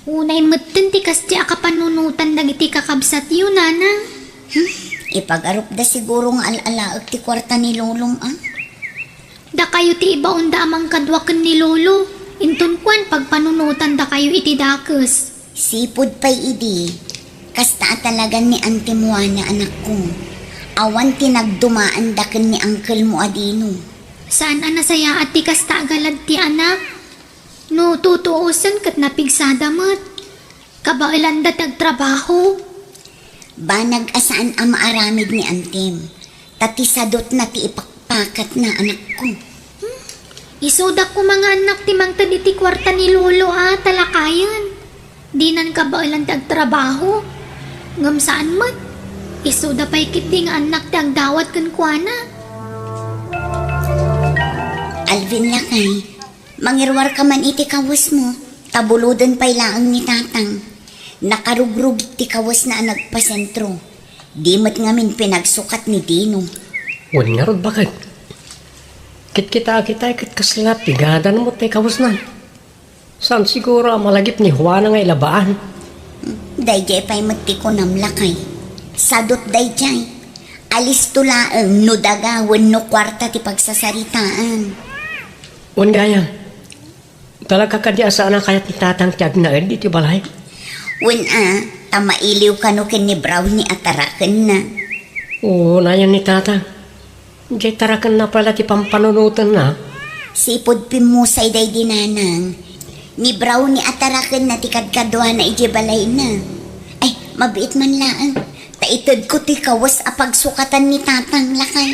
Unay metten ti kasdi a kapanunotan dagiti kakabsatyo, Nanang. Hmm? Ipagarupda siguro nga al-alaek ti kuarta ni Lolom, a? Dakayo ti ibaonda a mangkadua ken ni Lolo. Inton kuan, pagpanunotandakayo iti dakes. Sipud pay idi, kasta a talagan ni Auntie Juana, anakko. Awan ti nagdumaanda ken ni angkelmo a Dino. Saan a nasayaat ti kasta a galad ti anak. No tutuosen ket napigsada met. Kabaelanda ti agtrabaho. Banag a saan a maaramid ni Antim, ta ti sadutna ti ipakpakatna, anakko. Hmm? Isuda koma nga annak ti mangted iti kuarta ni Lolo a talakayen. Dinan kabaelan ti agtrabaho. Ngem saan met. Isuda pay ketdi nga annak ti agdawat kenkuana. Alvin, lakay, mangiruarka man iti kawesmo, ta buloden pay laeng ni Tatang. Nakarugrugit ti kawesna a nagpasentro. Di met ngamin pinagsukat ni Dino. Wen ngarud, baket. Kitkitaak itay ket kasla pigadan met ti kawesna. Saan siguro a malagip ni Juana nga ilabaan? Daydiay pay met ti kunam, lakay. Sadut daydiay. Alisto laeng no daga wenno kuarta ti pagsasaritaan. Wen gayam, talaga kadi a saan a kayat ni Tatang ti agnaed iti balay? Wen a, ta mailiw kano ken ni Brownie a tarakenna. Oo, nayon ni Tatang. Diay tarakenna pay la ti pampanunotenna. Sipud pimmusay daydi, Nanang. Ni Brownie a tarakenna ti kadkaduana idiay balayna. Ay, mabiit man laeng. Ta itedko ti kawes a pagsukatan ni Tatang, lakay.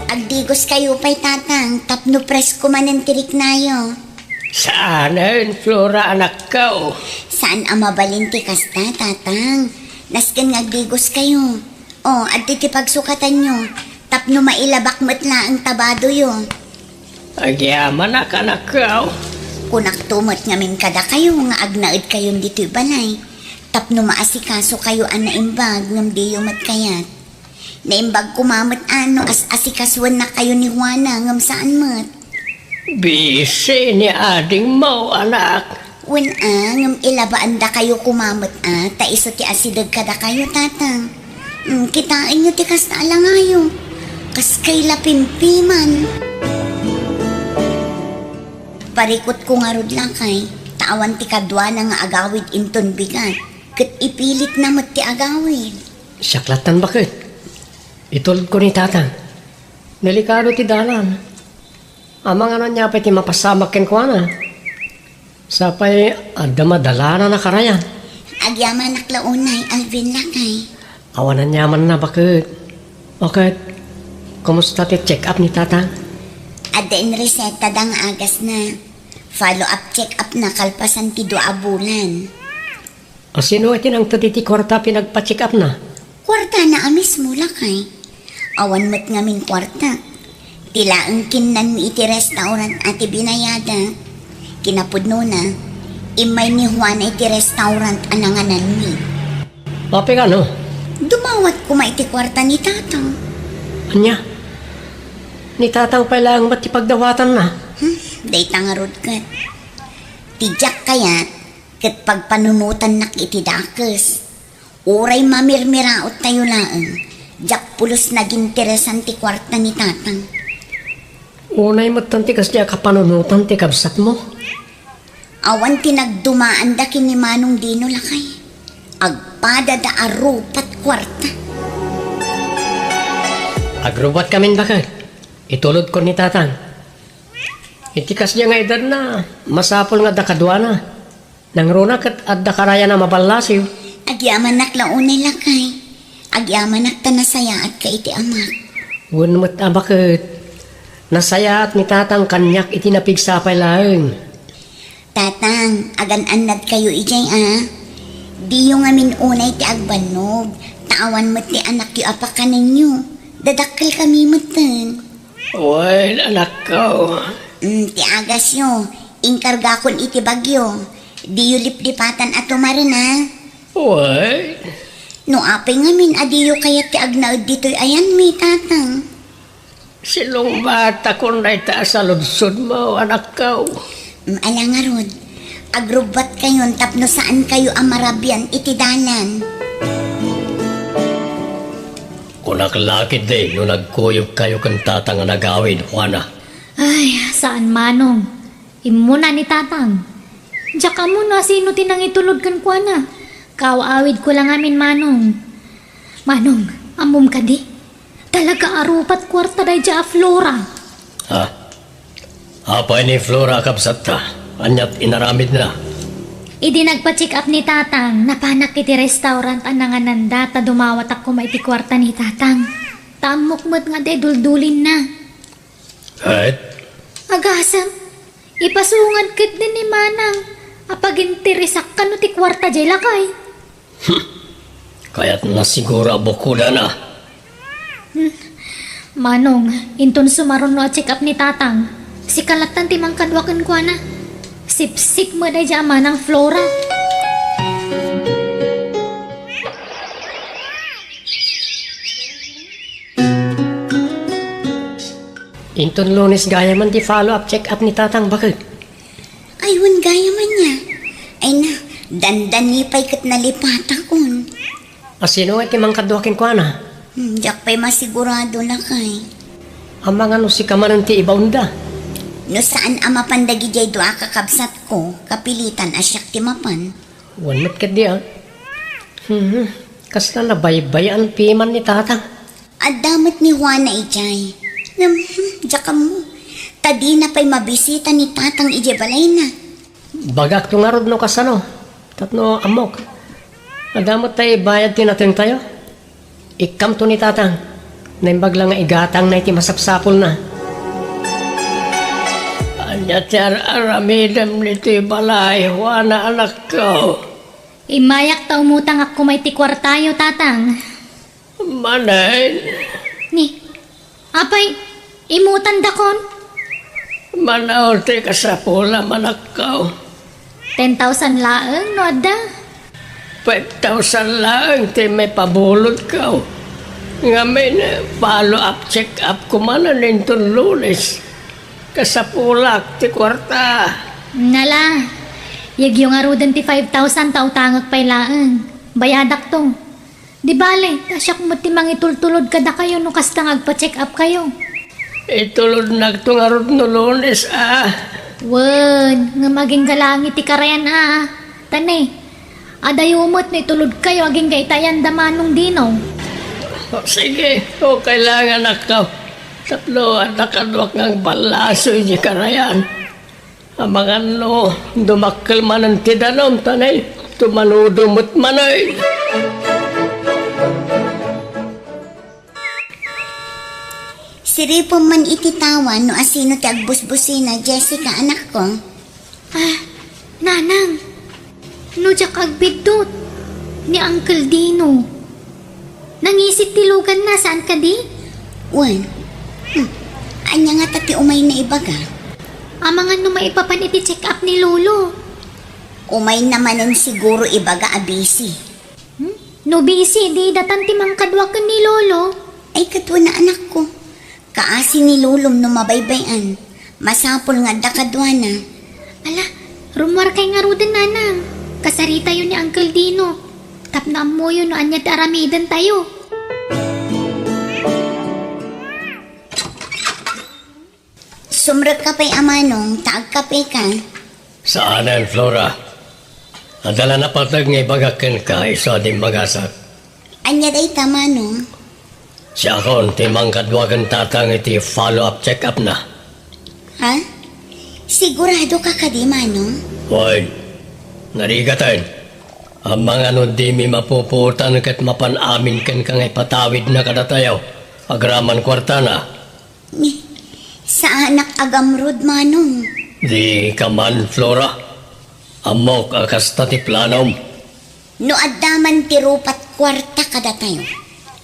Agdigoskayo pay, Tatang, tapno presko manen ti riknayo. Saanen, Flora, anakko. Saan a mabalin ti kasta, Tatang. Nasken nga agdigoskayo. O, adtoy ti pagsukatanyo, tapno mailabak met laeng ta badoyo. Agyamanak, anakko. Kunakto met ngamin kadakayo nga agnaedkayon ditoy balay, tapno maasikasokayo a naimbag ngem diyo met kayat. Naimbag koma met a no as-asikasuennakayo ni Juana ngem saan met. Bisi ni adingmo, anak. Wen a, ngem ilabaandakayo koma met a, ta isu ti asideg kadakayo, Tatang. Mm, kitaenyo ti kasta a langayo. Kas kay la pimpiman. Parikutko ngarud, lakay, ta awan ti kaduana nga agawid inton bigat, ket ipilitna met ti agawid. Siak lattan, baket. Itulodko ni Tatang. Delikado ti dalan. Amangan ania pay ti mapasamak kenkuana? Sapay adda madalana a karayan. Agyamanak la unay, Alvin, lakay. Awan aniamanna, baket. O ket, kumusta ti check-up ni Tatang? Adda inresetada nga agasna. Follow-up check-upna kalpasan ti dua a bulan. A, sino ti nangted iti kuarta a pinagpa-check-upna? Kuartana a mismo, lakay. Awan met ngamin kuarta. Ti laeng kinnanmi iti restaurant a ti binayada. Kinapudnona, immay ni Juana iti restaurant a nangananmi. Apay kano? Dumawat koma iti kuarta ni Tatang. Ania? Ni Tatang pay laeng met ti pagdawatanna? Hmm, dayta ngarud ket. Ti diak kayat, ket pagpanunotannak iti dakes. Uray mamirmiraottayo laeng, diak pulos naginteresan ti kuarta ni Tatang. Unay metten ti kasdi a kapanunotan ti kabsatmo. Awan ti nagdumaanda ken ni Manong Dino, lakay. Agpadada a rupat kuarta. Agrubat kamin, baket. Itulodko ni Tatang. Iti kasdi nga edadna, masapul nga adda kaduana. Nangruna ket adda karayan a maballasiw. Agyamanak la unay, lakay. Agyamanak ta nasayaatka iti amak. Wen met a, baket. Nasayaat ni Tatang kaniak iti napigsa pay laeng. Tatang, agan-annadkayo idiay a. Diyo ngamin unay ti agbannog, ta awan met ti anakyo a pakanenyo. Dadakkelkami metten. Wen, anakko. Mm, ti agasyo, inkargakon iti bagyo. Diyo liplipatan a tumaren a. Wen. No apay ngamin a diyo kayat ti agnaed ditoy ayanmi, Tatang. Sinungbatakon dayta a saludsodmo, anakko. Mm, ala ngarud, agrubbuatkayon tapno saankayo a marabian iti dalan. Kunak la ketdi no nagkuyogkayo ken tatang a nagawid, Juana. Ay, saan, Manong. Immuna ni Tatang. Diak ammo no asino ti nangitulod kenkuana. Kaaw-awidko la ngamin, Manong. Manong, ammom kadi? Talaga a rupat kuarta daydiay a Flora. Ha? Apay ni Flora a kabsatta? Aniat inaramidna? Idi nagpa-check up ni Tatang, napanak iti restaurant a nangananda ta dumawatak koma iti kuarta ni Tatang. Ta ammok met nga adda iduldulinna. Ket? Agasem, ipasungad ketdi ni Manang a paginteresak kano ti kuarta diay lakay. Hmm. Kayatna siguro a bukodana. Hmm. Manong, inton sumaruno a check-up ni Tatang, sika lattan ti mangkadua kenkuana. Sipsip met daydiay a Manang Flora. Inton Lunes gayamen ti follow-up check-up ni Tatang, baket. Ay, wen gayamen aya. Ay na, dandani pay ket nalipatakon. Asino ngay ti mangkadua kenkuana? Hmm, diak pay masigurado, lakay. Amangan no sika manen ti ibaonda? No saan a mapan dagidiay dua a kakabsatko, kapilitan a siak ti mapan. Wen met ketdi, a. Hmm, kasla nabaybay-an piman ni Tatang. Adda met ni Juana idiay. Ngem, hmm, diak ammo. Ta dina pay mabisita ni Tatang idiay balayna. Ibagakto ngarud no kasano. Tapno ammok. Adda met tay bayad ti natengtayo. Ikkamto ni Tatang. Naimbag la nga igatangna iti masapsapulna. Ania ti ar-aramidem ditoy balay, Juana, anakko? Immayak ta umutangak koma iti kuartayo, Tatang. Manen? Ni, apay, imutandakon? Mano ti kasapulam, anakko? Ten thousand laeng no adda. Five thousand laeng ti maipabulodko. Ngamin, follow-up check-up ko manen inton Lunes. Kasapulak ti kuarta. Nala, yegyo ngaruden ti five thousand ta utangek pay laeng. Bayadakto. Di bale, ta siak met ti mangitultulod kadakayo no kasta nga agpa-check-up kayo. Itulodnakto ngarud no Lunes, a. Wen, ngem agingga laeng iti karayan, a. Ta ne, adayo met no itulodkayo agingga iti ayan da Manong Dino. O, sige, okay laeng, anakko. Tapno adda kaduak nga agballaso iti karayan. Amangan no dumakkel manen ti danum, ta ne, tumanudo met manen. Siripem man iti tawa no asino ti agbusbusina, Jessica, anakko. Ah, Nanang, no diak agbiddut, ni Uncle Dino. Nangisit ti luganna, saan kadi? Wen. Hmm. Ania ngata ti umayna ibaga? Amangan no maipapan iti check-up ni Lolo. Umayna manen siguro ibaga a busy. Hmm? No busy, di datan ti mangkadua ken ni Lolo. Ay, ket wen a, anakko. Kaasi ni Lolom no mabaybay-an. Masapul nga adda kaduana. Ala, rummuarkay ngaruden, Nanang. Kasaritayo ni Uncle Dino. Tapno ammoyo no ania ti aramidentayo. Sumrekka pay a, Manong, ta agkapeka. Saanen, Flora. Adda la napateg nga ibagak kenka, isu a dimmagasat. Ania dayta, Manong? Siakon ti mangkadua ken Tatang iti follow-up check-up-na. Ha? Siguradoka kadi, Manong? Wen. Narigaten. Amangan no dimi mapupuotan ket mapan amin kenka nga ipatawidna kadatayo agraman kuartana. Ni, saanak agamrud, Manong. Dika man, Flora. Ammok a kasta ti planom. No adda man ti rupat kuarta kadatayo,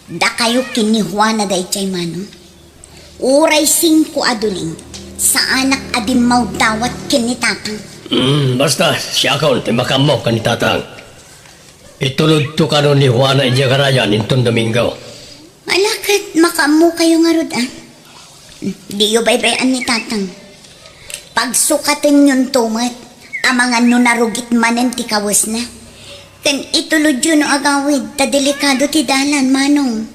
dakayo ken ni Juana daydiay, Manong. Uray singko a duling, saanak a dimmawdawat ken ni Tatang. Mm, basta, siakon ti makaammo ken ni Tatang. Itulodto kano ni Juana idiay karayan inton Domingo. Ala ket makaammokayo ngarud, a. Diyo baybay-an ni Tatang. Pagsukatenyonto met, amangan no narugit manen ti kawesna. Ken itulodyo no agawid ta delikado ti dalan, Manong.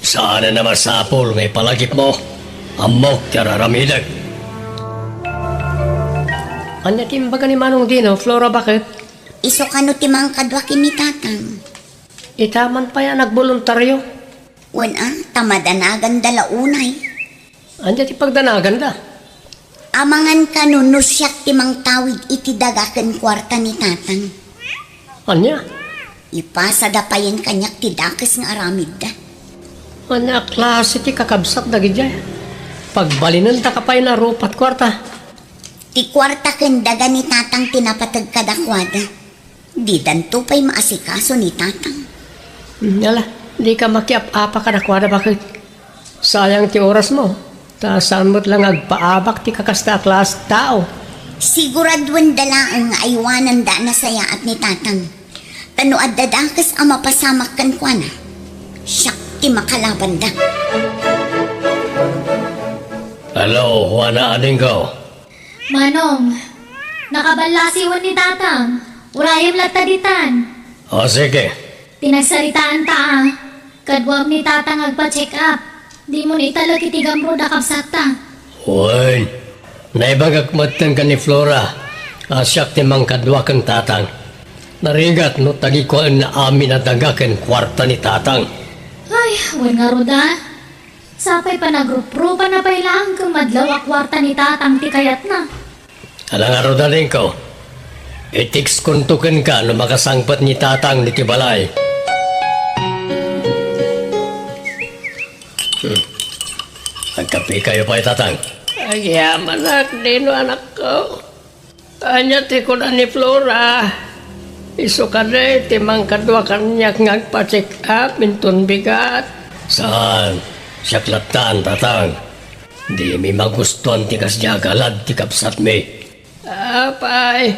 Saan a masapul nga ipalagipmo. Ammok ti ar-aramidek. Ania ti imbaga ni Manong Dino, Flora, baket? Isu kano ti mangkadua ken ni Tatang? Ita man pay a nagboluntario. Wen a, ta madanaganda la unay. Ania ti pagdanaganda? Amangan kano no siak ti mangtawid iti daga ken kuarta ni Tatang. Ania? Ipasada payen kaniak ti dakes nga aramidda. Ania a klase ti kakabsat dagidiay? Pagbalinendaka pay na rupat kuarta. Ti kuarta ken daga ni Tatang ti napateg kadakuada. Didanto pay maasikaso ni Tatang. Hmm, ala, dika makiap-apa kadakuada, baket? Sayang ti orasmo, ta saan met la nga agpaabak ti kakasta a klase a tao. Siguraduenda laeng nga aywananda a nasayaat ni Tatang. Ta no adda dakes a mapasamak kenkuana, siak ti makalabanda. Hello, Juana, adingko. Manong, nakaballasiwen ni Tatang. Urayem latta ditan. O, sige. Ti nagsaritaanta a, kaduam ni Tatang agpa-check up. Dimon italek iti gamrud a kabsatta. Wen, naibagak metten ken ni Flora a siak ti mangkadua ken Tatang. Narigat no tagikuaenna amin a daga ken kuarta ni Tatang. Ay, wen ngarud a. Sapay panagruprupanna pay laeng ken madlaw a kuarta ni Tatang ti kayatna. Ala ngarud, adingko. I-textkonto kenka no makasangpet ni Tatang ditoy balay. Hmm. Agkapekayo pay, Tatang. Agyamanak, Dino, anakko. Ania ti kuna ni Flora? Isu kadi ti mangkadua kaniak nga agpa-check up inton bigat? Saan. Siak lattan, Tatang. Dimi magustuan ti kasdiay a galad ti kabsatmi. Apay,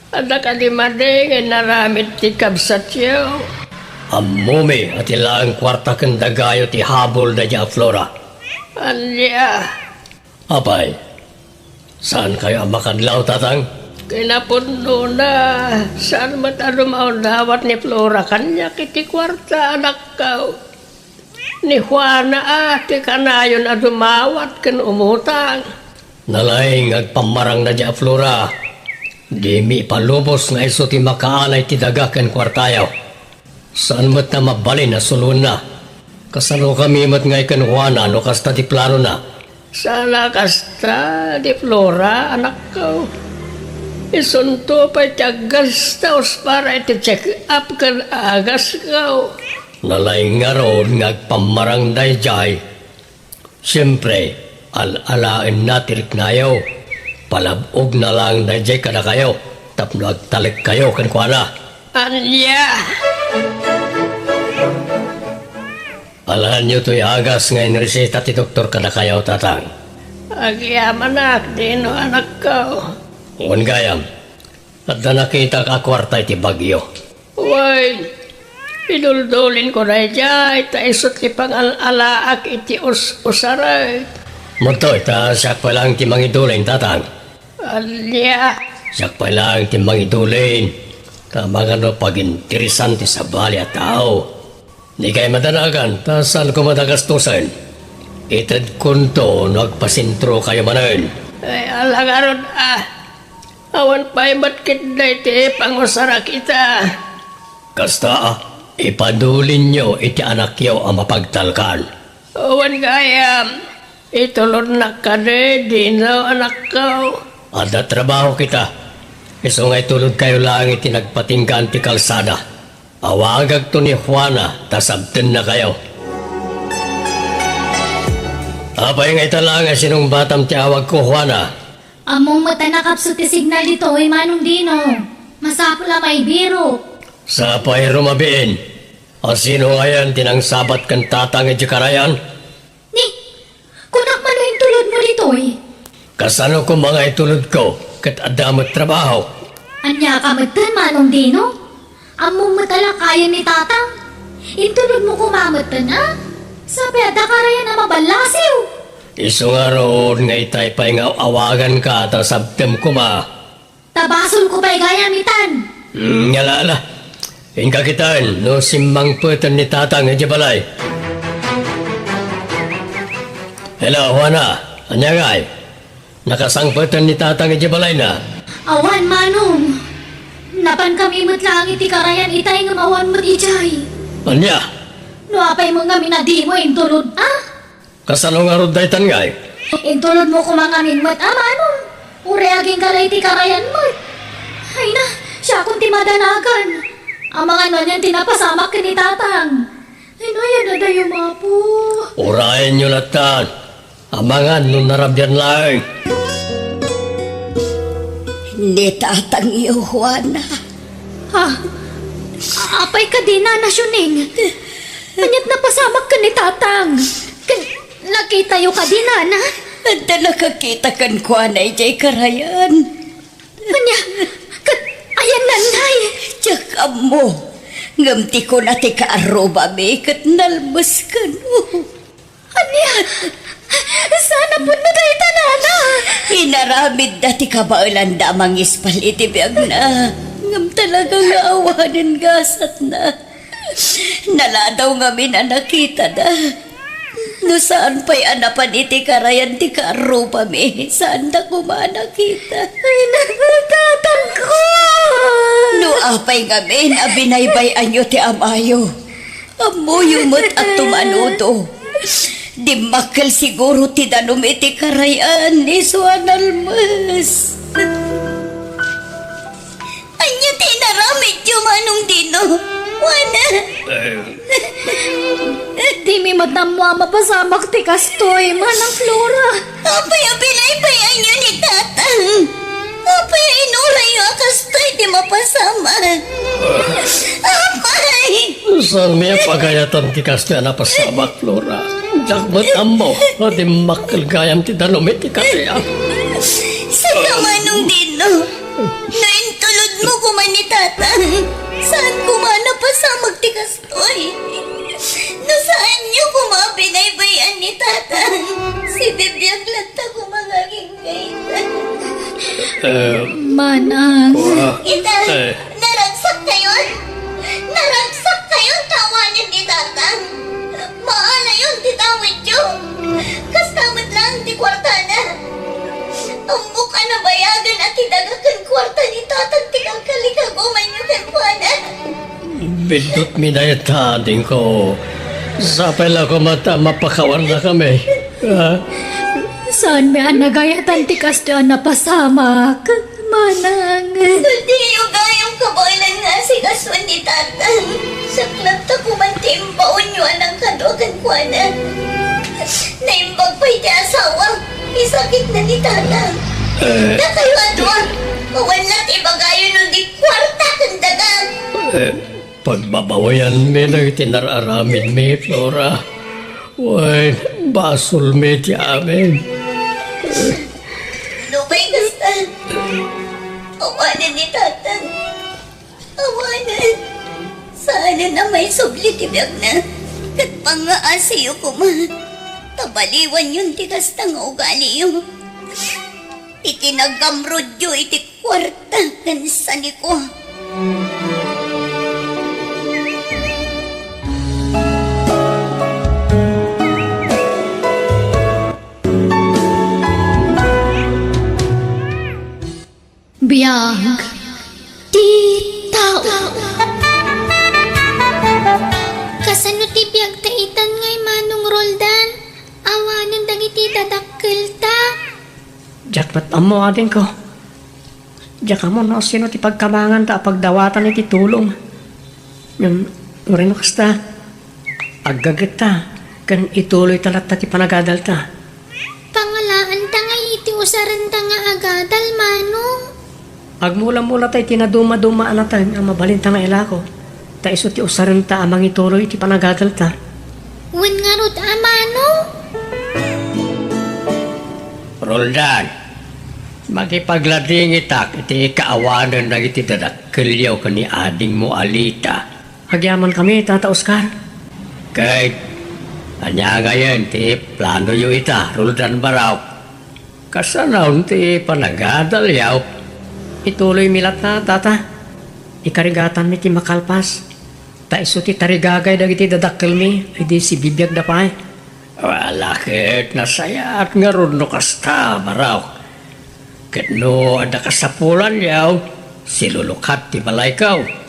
adda kadi madi nga inaramid ti kabsatyo? Ammomi a ti laeng kuarta ken dagayo ti habol daydiay a Flora. Ania? Apay, saankayo a makadlaw, Tatang? Kinapudnona, saan met a dumaw dawat ni Flora kaniak iti kuarta, anakko. Ni Juana a ti kanayon a dumawat ken umutang. Nalaing nga agpammarang daydiay a Flora. Dimi ipalubos nga isu ti makaanay ti daga ken kuartayo. Saan met a mabalin a suloenna. Kasanokami met ngay ken Juana no kasta ti planona? Saan a kasta, Di Flora, anakko. Isunto pay ti aggastaus para iti check-up ken agasko. Nalaing ngarud nga agpammarang daydiay. Siempre, al-alaenna ti riknayo. Palab-ogna laeng daydiay kadakayo tapno agtalekkayo kenkuana. Ania? Alaenyo toy agas nga inreseta ti doktor kadakayo, Tatang. Agyamanak, Dino, anakko. Wen gayam, adda nakitak a kuarta iti bagyo. Wen, iduldulinko daydiay ta isu ti pangal-alaak iti us-usarek. Madtoy ta siak pay laeng ti mangidulin, Tatang. Ania? Siak pay laeng ti mangidulin. Ta amangan no paginteresan ti sabali a tao. Dikay madanagan ta saan koma a gastusen. Itedkonto no agpasentrokayo manen. Ay, ala ngarud a. Awan pay met ketdi ti pangusarak ita. Kasta a, ipadulinyo iti anakyo a mapagtalkan. Wen gayam, itulodnak kadi, Dino, anakko. Adda trabaho kita. Isu nga itulodkayo laeng iti nagpatinggaan ti kalsada. Awagakto ni Juana ta sabtennakayo. Apay nga ita laeng a sinungbatam ti awagko, Juana? Ammom met a nakapsut ti signal ditoy, Manong Dino. Masapul a maibiro. Sapay rumabiin. A sino ngayen ti nangsabat ken Tatang idiay karayan? Ni, kunak man no intulodmo ditoy? Kasano koma nga itulodko ket adda met trabaho? Ania ka metten, Manong Dino? Ammom met a lakayen ni Tatang. Intulodmo koma metten, a? Sapay adda karayan a maballasiw. Isu ngarud nga itay pay nga awaganka ta sabtem koma. Ta basolko pay gayam itan. Hmm, ala, ala. Inka kitaen no simmangpeten ni Tatang idiay balay. Hello, Juana. Ania ngay? Nakasangpeten ni Tatang idiay balayna? Awan, Manong. Napankami met laeng iti karayan itay ngem awan met idiay. Ania? No apay met ngamin a dimo intulod, a? Kasano ngarud daytan ngay? Intulodmo koma ngamin met a, Manong. Uray agingga la iti karayan met. Ay na, siakon ti madanagan. Amangan wen ti napasamak ken ni Tatang. Ay na, yan adayo, Apo. Urayenyo lattan. Amangan no narabian laeng. Ni Tatangyo, Juana. Ha? Apay kadi, Nana Siuning? Aniat napasamak ken ni Tatang? Ken nakitayo kadi, Nana? Adda nakakita kenkuana idiay karayan. Ania? Ket ayanna ngay? Diak ammo. Ngem ti kuna ti kaarrubami ket nalmes kano. Ania? Saan a pudno dayta, Nana? Inaramidda ti kabaelanda a mangispal iti biagna. Ngem talaga nga awanen gasatna. Naladaw ngamin a nakitada. No saan pay a napan iti karayan ti kaarrubami, saanda koma a nakita. Ay, nakatatangko! No apay ngamin a binaybay-anyo ti amayo, ammoyo met a tumanudo. Dimmakkel siguro ti danum iti karayan, isu a nalmes. Ania ti inaramidyo, Manong Dino? Juana? Eh. Dimi met ammo a mapasamak ti kastoy, Manang Flora. Apay a binaybay-anyo ni Tatang? Apay a inurayyo a kastoy ti mapasamak? Apay! Saanmi a pagayatan ti kastoy a napasamak, Flora. Diak met ammo a dimmakkel gayam ti danum iti karayan. Saka, Manong Dino, no intulodmo koma ni Tatang, saan koma a napasamak ti kastoy? No saanyo koma a binaybay-an ni Tatang, sibibiag latta koma nga agingga ita. Eh, Manang. Ita, eh, naragsakkayon? Naragsakkayon ta awanen ni Tatang? Maalayon ti tawidyo. Kasta met laeng ti kuartana. Ammok a nabayagen a ti daga ken kuarta ni Tatang ti kalkalikagumanyo kenkuana. Biddutmi dayta, adingko. Sapay la koma ta mapakawanakami. Ah? Saanmi a nagayatan ti kastoy a napasamak. Manang. Diyo gayam kabaelan nga asikasuen ni Tatang. Saknapta koman ti imbaonyo a nangkadua kenkuana. Naimbag pay ti asawa, isakitna ni Tatang. Eh. Dakayo a dua, awan la ti ibagayo no di kuarta ken daga. Eh, pagbabawianmi dagiti nar-aramidmi, Flora. Wen, basolmi ti amin. Nupay kasta, awanen ni Tatang. Awanen. Saanen a maisubli ti biagna. Ket pangngaasiyo koma. Ta baliwanyon ti kasta nga ugaliyo. Iti nagamrodyo iti kuarta ken saniko. Biag ti tao. Kasano ti biagta itan ngay, Manong Roldan? Awanen dagiti dadakkelta. Diak met ammo, adingko. Diak ammo no sino ti pagkamanganta a pagdawatan iti tulong. Ngem, uray no kasta, aggagetta ken ituloyta latta ti panagadalta. Pangalaanta ngay iti usarenta nga agadal, Manong. Agmula-mulata iti naduma-duma a nateng a mabalinta nga ilako, ta isu ti usarenta a mangituloy iti panagadalta. Wen ngarud a, Manong? Roldan, makipagladingitak iti kaawanen dagiti dadakkelyo ken ni adingmo a Lita. Agyamankami, Tata Oscar. Ket Ania ngayen ti planoyo ita, Roldan Baraok? Kasano ti panagadalyo? Ituloymi latta, Tata. Ikarigatanmi ti makalpas. Ta isu ti tarigagay dagiti dadakkelmi, idi sibibiagda pay. Ala ket nasayaat ngarud no kasta, Baraok. Ket no adda kasapulanyo, silulukat ti balayko.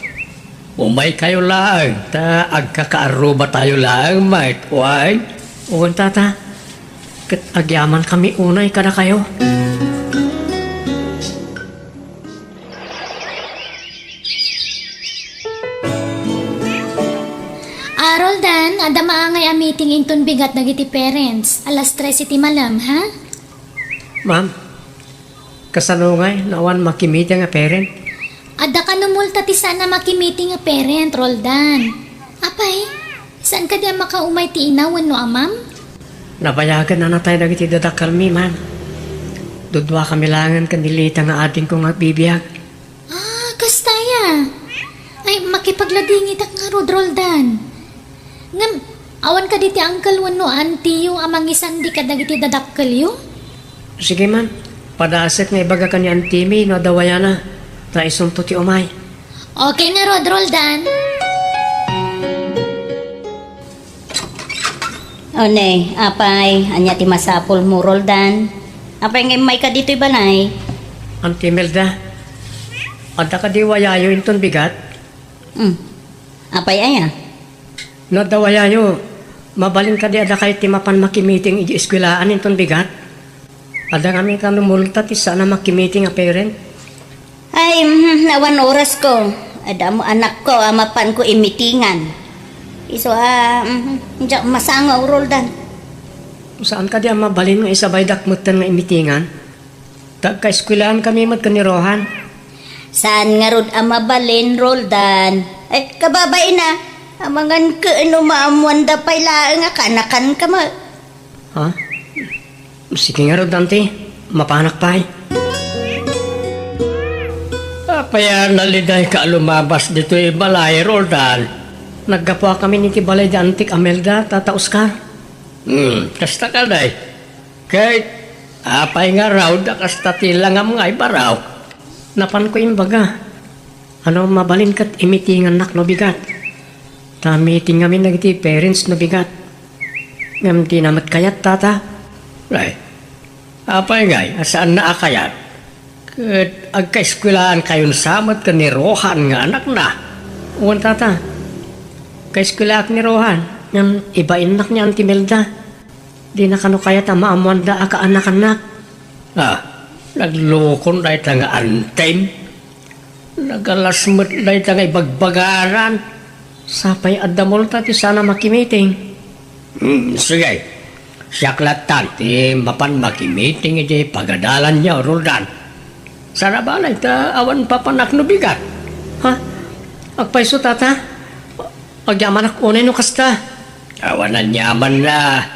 Umaykayo laeng, ta agkakaarrubatayo laeng met, wen? Wen, Tata. Ket agyamankami unay kadakayo. Ah, Roldan, adda maangay a meeting inton bigat dagiti parents. Alas tres iti malem, ha? Ma'am, kasano ngay no awan makimiting a parent? Adda kano multa ti saan a makimiting a parent, Roldan. Apay, saan kadi a makaumay ti ina wenno amam? Nabayagen a natay dagiti dadakkelmi, ma'am. Duduakami laengen ken ni Lita nga adingko nga agbibiag. Ah, kasta aya. Ay, makipagladingitak ngarud, Roldan. Ngem, awan kadi ti uncle wenno auntie-yo a mangisandi kadagiti dadakkelyo? Sige, ma'am. Padasek nga ibagak ken ni auntie-mi no adda wayana. Ta isunto ti umay. Okay ngarud, Roldan. O ne, apay, ania ti masapulmo, Roldan? Apay nga immayka ditoy balay? Auntie Imelda, adda kadi wayayo inton bigat? Hmm. Apay aya? No adda wayayo, mabalin kadi a dakayo ti mapan makimiting iti eskuelaan inton bigat? Adda ngamin kano multa ti saan a makimiting a parent? Ay, mhm, awan orasko. Adda mo anakko a mapanko imitingan. Isu a, mhm, diak masango, Roldan. Saan kadi a mabalin nga isabaydak metten nga imitingan? Ta agkaeskuelankami met ken ni Rohan. Saan ngarud a mabalin, Roldan? Ay, kababain a, amangan ken no maammoanda pay laeng a kaanakanka met. Ha? Sige ngarud, Auntie. Mapanak pay. Apay a nalidayka a lumabas ditoy balay, Roldan? Naggapuakamin iti balay di Auntie Imelda, Tata Oscar. Hmm, kasta kadi. Ket apay ngarud a kasta ti langam nga ibaraw? Napanko imbaga. Ano, mabalin ket imitingannak no bigat. Ta meeting ngamin dagiti parents no bigat. Ngem dina met kayat, Tata. Ay, apay ngay a saanna a kayat? Ket agkaeskuelaankayon sa met ken ni Rohan nga anakna. Wen, Tata. Kaeskuelaak ni Rohan, ngem ibainnak ni Auntie Imelda. Dina kano kayat a maammoanda a kaanakannak. Ah, naglukon dayta nga antem. Nagalas met dayta nga ibagbaganan. Sapay adda multa ti saan a makimiting. Hmm, sige. Siak lattan ti mapan makimiting iti pagadalanyo, Roldan. Saan a balay ta awan papanak no bigat. Ha? Agpayso, Tata? Agyamanak unay no kasta. Awan aniamanna.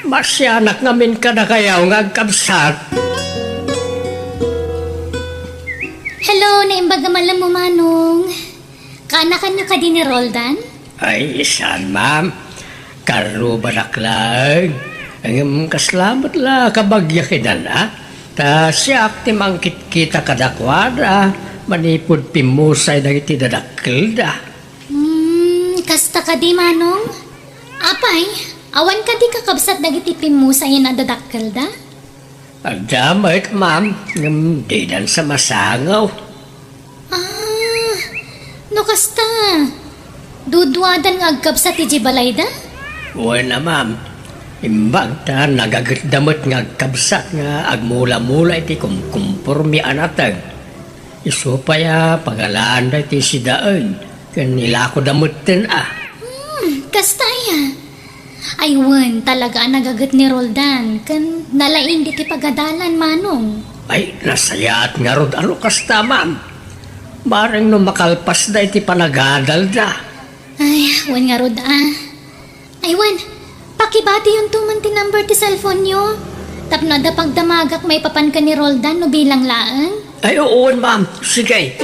Masianak ngamin kadakayo nga agkabsat. Hello, naimbag a malammo, Manong. Kaanakanyo kadi ni Roldan? Ay, saan, ma'am. Karrubanak laeng. Ngem kasla met la kabagya kedan, a? Ta siak ti mangkitkita kadakuada manipud pimmusay dagiti dadakkelda. Hmm, kasta kadi, Manong? Apay, awan kadi kakabsat dagiti pimmusayen a dadakkelda? Adda met, ma'am, ngem didan sa masango. Ah, no kasta, duduadan nga agkabsat iti balayda? Wen a, ma'am. Imbag ta nagagetda met nga agkabsat nga agmula-mula iti kumkumpormi a nateng. Isu pay a pagalaanda iti sidaen ken ilakoda metten a. Hmm, kasta aya. Ay wen, talaga a nagaget ni Roldan ken nalaing diti pagadalan, Manong. Ay, nasayaat ngarud a no kasta, ma'am. Bareng no makalpasda iti panagadalda. Ay, wen ngarud a. Ay wen, pakibatiyonto man ti number ti cellphone-yo. Tapno adda pagdamagak maipapan ken ni Roldan no bilang laeng. Ay, wen, ma'am. Sige.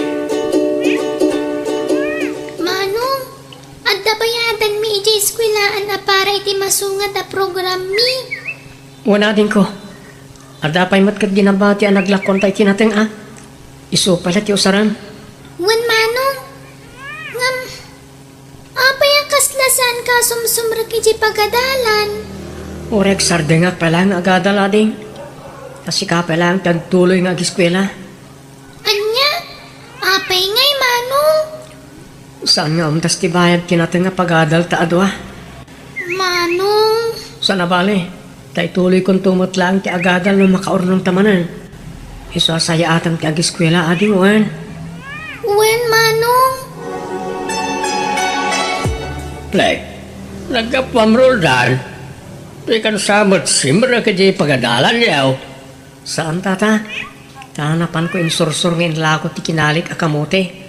Manong, adda bayadanmi idiay Eskuelaan a para iti masungat a programmi. Wen, adingko. Adda pay met ket ginabati a naglakuanta iti nateng a. Isu pay la ti usaram. Wen, Manong. Ngem, apay a kasla saanka a sumsumrek iti pagadalan? Uray agsardengak pay laeng nga agadal, ading. Ta sika pay laeng ti agtuloy nga ageskuela. Ania? Apay ngay, Manong? Saan nga umdas ti bayad ti nateng a pagadalta a dua? Manong. Saan a bale, ta ituloykonto met laeng ti agadal no makaurnongta manen. Isu a sayaatam ti ageskuela, ading wen? Wen, Manong. Plek, naggapuam, Roldan. Dikan sa met simrek iti pagadalanyo. Saan, Tata. Ta napanko insursor nga inlako ti kinalik a kamote.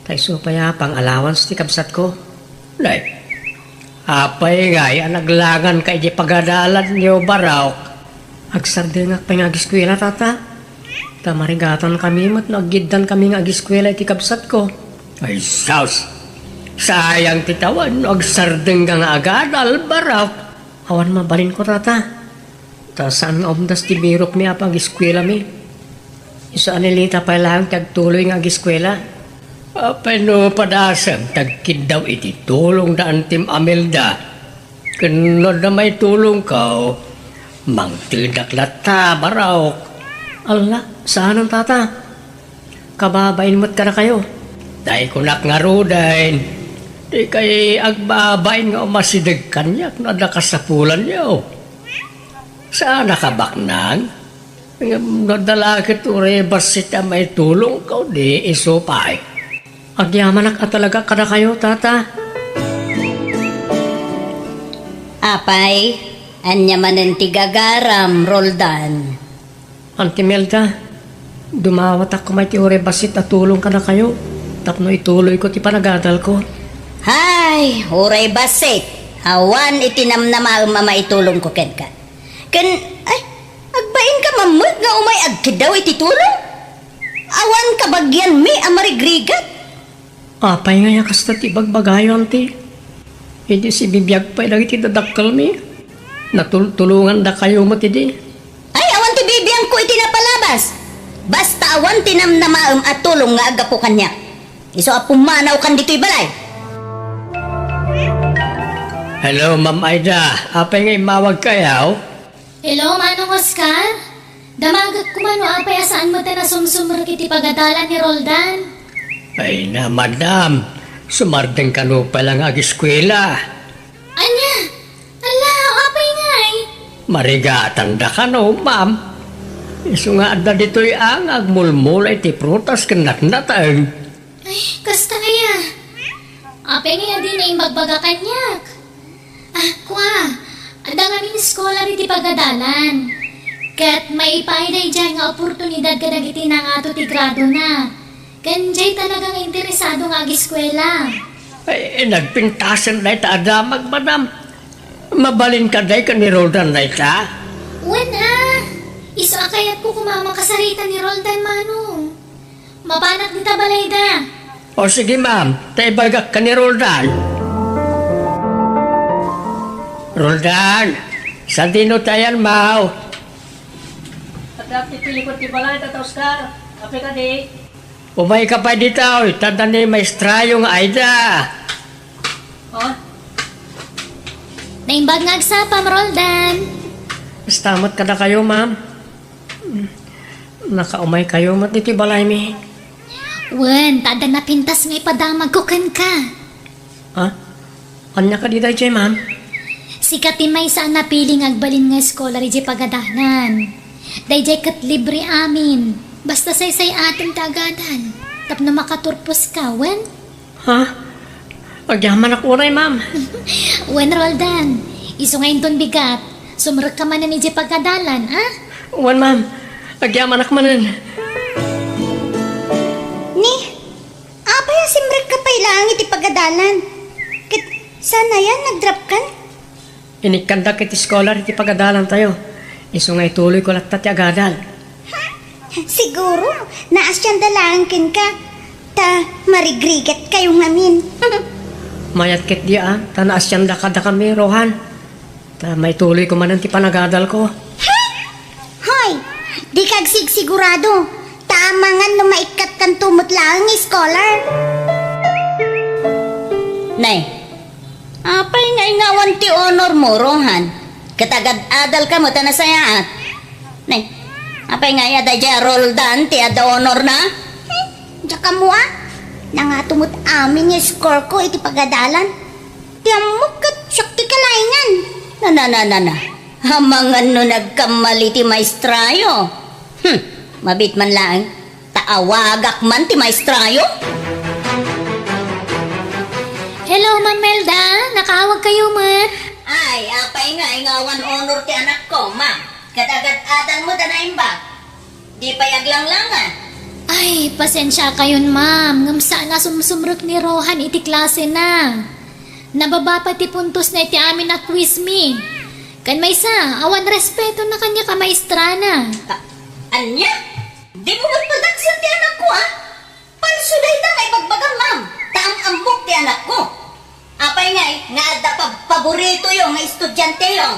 Ta isu pay a pang-allowance ti kabsatko. Nay, apay ngay a naglanganka iti pagadalanyo, Barok? Agsardengak pay nga ageskuela, Tata. Ta marigatankami met no aggiddankami nga ageskuela iti kabsatko. Ay, sus! Sayang ti tawen no agsardengka nga agadal, Barok. Awan mabalinko, Tata. Ta saan nga umdas ti birokmi a pag-eskuelami. Isu a ni Lita pay laeng ti agtuloy nga ageskuela. Apay no padasem ti agkiddaw iti tulong da Antim Amelda? Ken no adda maitulongko, mangtedak latta, Barok. Alla, saanen, Tata. Kababain met kadakayo. Tay kunak ngaruden, dikay agbabain nga umasideg kaniak no adda kasapulanyo. Saan a kabaknang? Ngem no adda la ket uray bassit a maitulongko, di isu pay. Agyamanak a talaga kadakayo, Tata. Apay, ania manen ti gagaram, Roldan? Auntie Melda, dumawatak koma iti uray bassit a tulong kadakayo tapno ituloyko ti panagadalko. Hay, uray bassit, awan iti namnamaem a maitulongko kenka. Ken, ay, agbainka man met nga umay agkiddaw iti tulong? Awan kabagianmi a marigrigat? Apay ngay a kasta ti ibagbagayo, Auntie? Idi sibibiag pay dagiti dadakkelmi, natultulongandakayo met idi. Ay, awan ti bibiangko iti napalabas. Basta awan ti namnamaem a tulong nga aggapu kaniak. Isu a pummanawkan ditoy balay. Hello, Ma'am Aida. Apay nga immawagkayo? Hello, Manong Oscar? Damagek koma no apay a saan met a nasumsumrek iti pagadalan ni Roldan. Ay na, madam. Sumardeng kano pay la nga ageskuela. Ania? Ala, apay ngay? Marigatanda kano, ma'am. Isu nga adda ditoy a nga agmulmula iti prutas ken natnateng. Ay, kasta aya. Apay ngay a dina imbagbaga kaniak? Ah, kua, adda ngamin scholar iti pagadalan. Ket maipaay daydiay nga oportunidad kadagiti nangato ti gradona. Ken diay talaga nga interesado nga ageskuela. Ay, nagpintasen dayta a damag, madam. Mabalin kadi ken ni Roldan dayta? Wen a, isu a kayatko koma a makasarita ni Roldan, Manong. Mapanak dita balayda. O sige, ma'am. Ta ibagak ken ni Roldan. Roldan, sadino ti ayanmo? Adda ti pilikon ti balay, Tata Oscar. Apay kadi? Umayka pay ditoy, ta adda ni maestrayo nga Aida. Ha? Naimbag nga agsapam, Roldan. Kasta met kadakayo, ma'am. Nakaumaykayo met iti balaymi. Wen, ta adda napintas nga ipadamagko kenka. Ha? Ania kadi daydiay, ma'am? Sika ti maysa a napili nga agbalin nga scholar idiay pagadalan. Daydiay ket libre amin. Basta saysay-atem ti agadal. Tapno makaturposka, wen? Ha? Agyamanak unay, ma'am. Wen, Roldan. Isu nga inton bigat, sumrekka manen idiay pagadalan, a? Wen, ma'am. Agyamanak manen. Ni, apay a simrekka pay laeng iti pagadalan? Ket saan aya, nagdropkan? Inikkandak iti scholar iti pagadalantayo. Isu nga ituloyko latta ti agadal. Ha? Siguro, naasianda laeng kenka, ta marigrigatkayo ngamin. Mayat ketdi a, ta naasianda kadakami, Rohan. Ta maituloyko manen ti panagadalko. Hoy! Dika agsigsigurado, ta amangan no maikkatkanto met laeng nga scholar. Nay, apay nga ingawan ti honor mo, Rohan? Ket agad-adalka met a nasayaat. Nay, apay nga aya daydiay a Roldan ti adda honorna? Hmm, diak ammo a. Nangato met amin nga score ko iti pagadalan. Ti ammok ket siak ti kalaingan. Na, na, na, na, na. Amangan no nagkamali ti maestrayo. Hmm, mabiit man laeng. Ta awagak man ti maestrayo. Hello, Ma'am Melda. Nakaawag kayo met? Ay, apay nga ingawan honor ti anakko, ma'am? Ket agad-adal met a naimbag. Di pay aglanglangan. Ay, pasensya kayon, ma'am. Ngem saan a sumsumrek ni Rohan iti klasena. Nababa pay ti puntosna iti amin a quiz mi. Ken maysa, awan respetona kaniak a maestrana. A-, ania? Dimo met padaksen ti anakko, a? Palso dayta nga ibagbagam, ma'am. Ta am-ammok ti anakko. Apay ngay nga adda pab-, paboritoyo nga estudianteyo?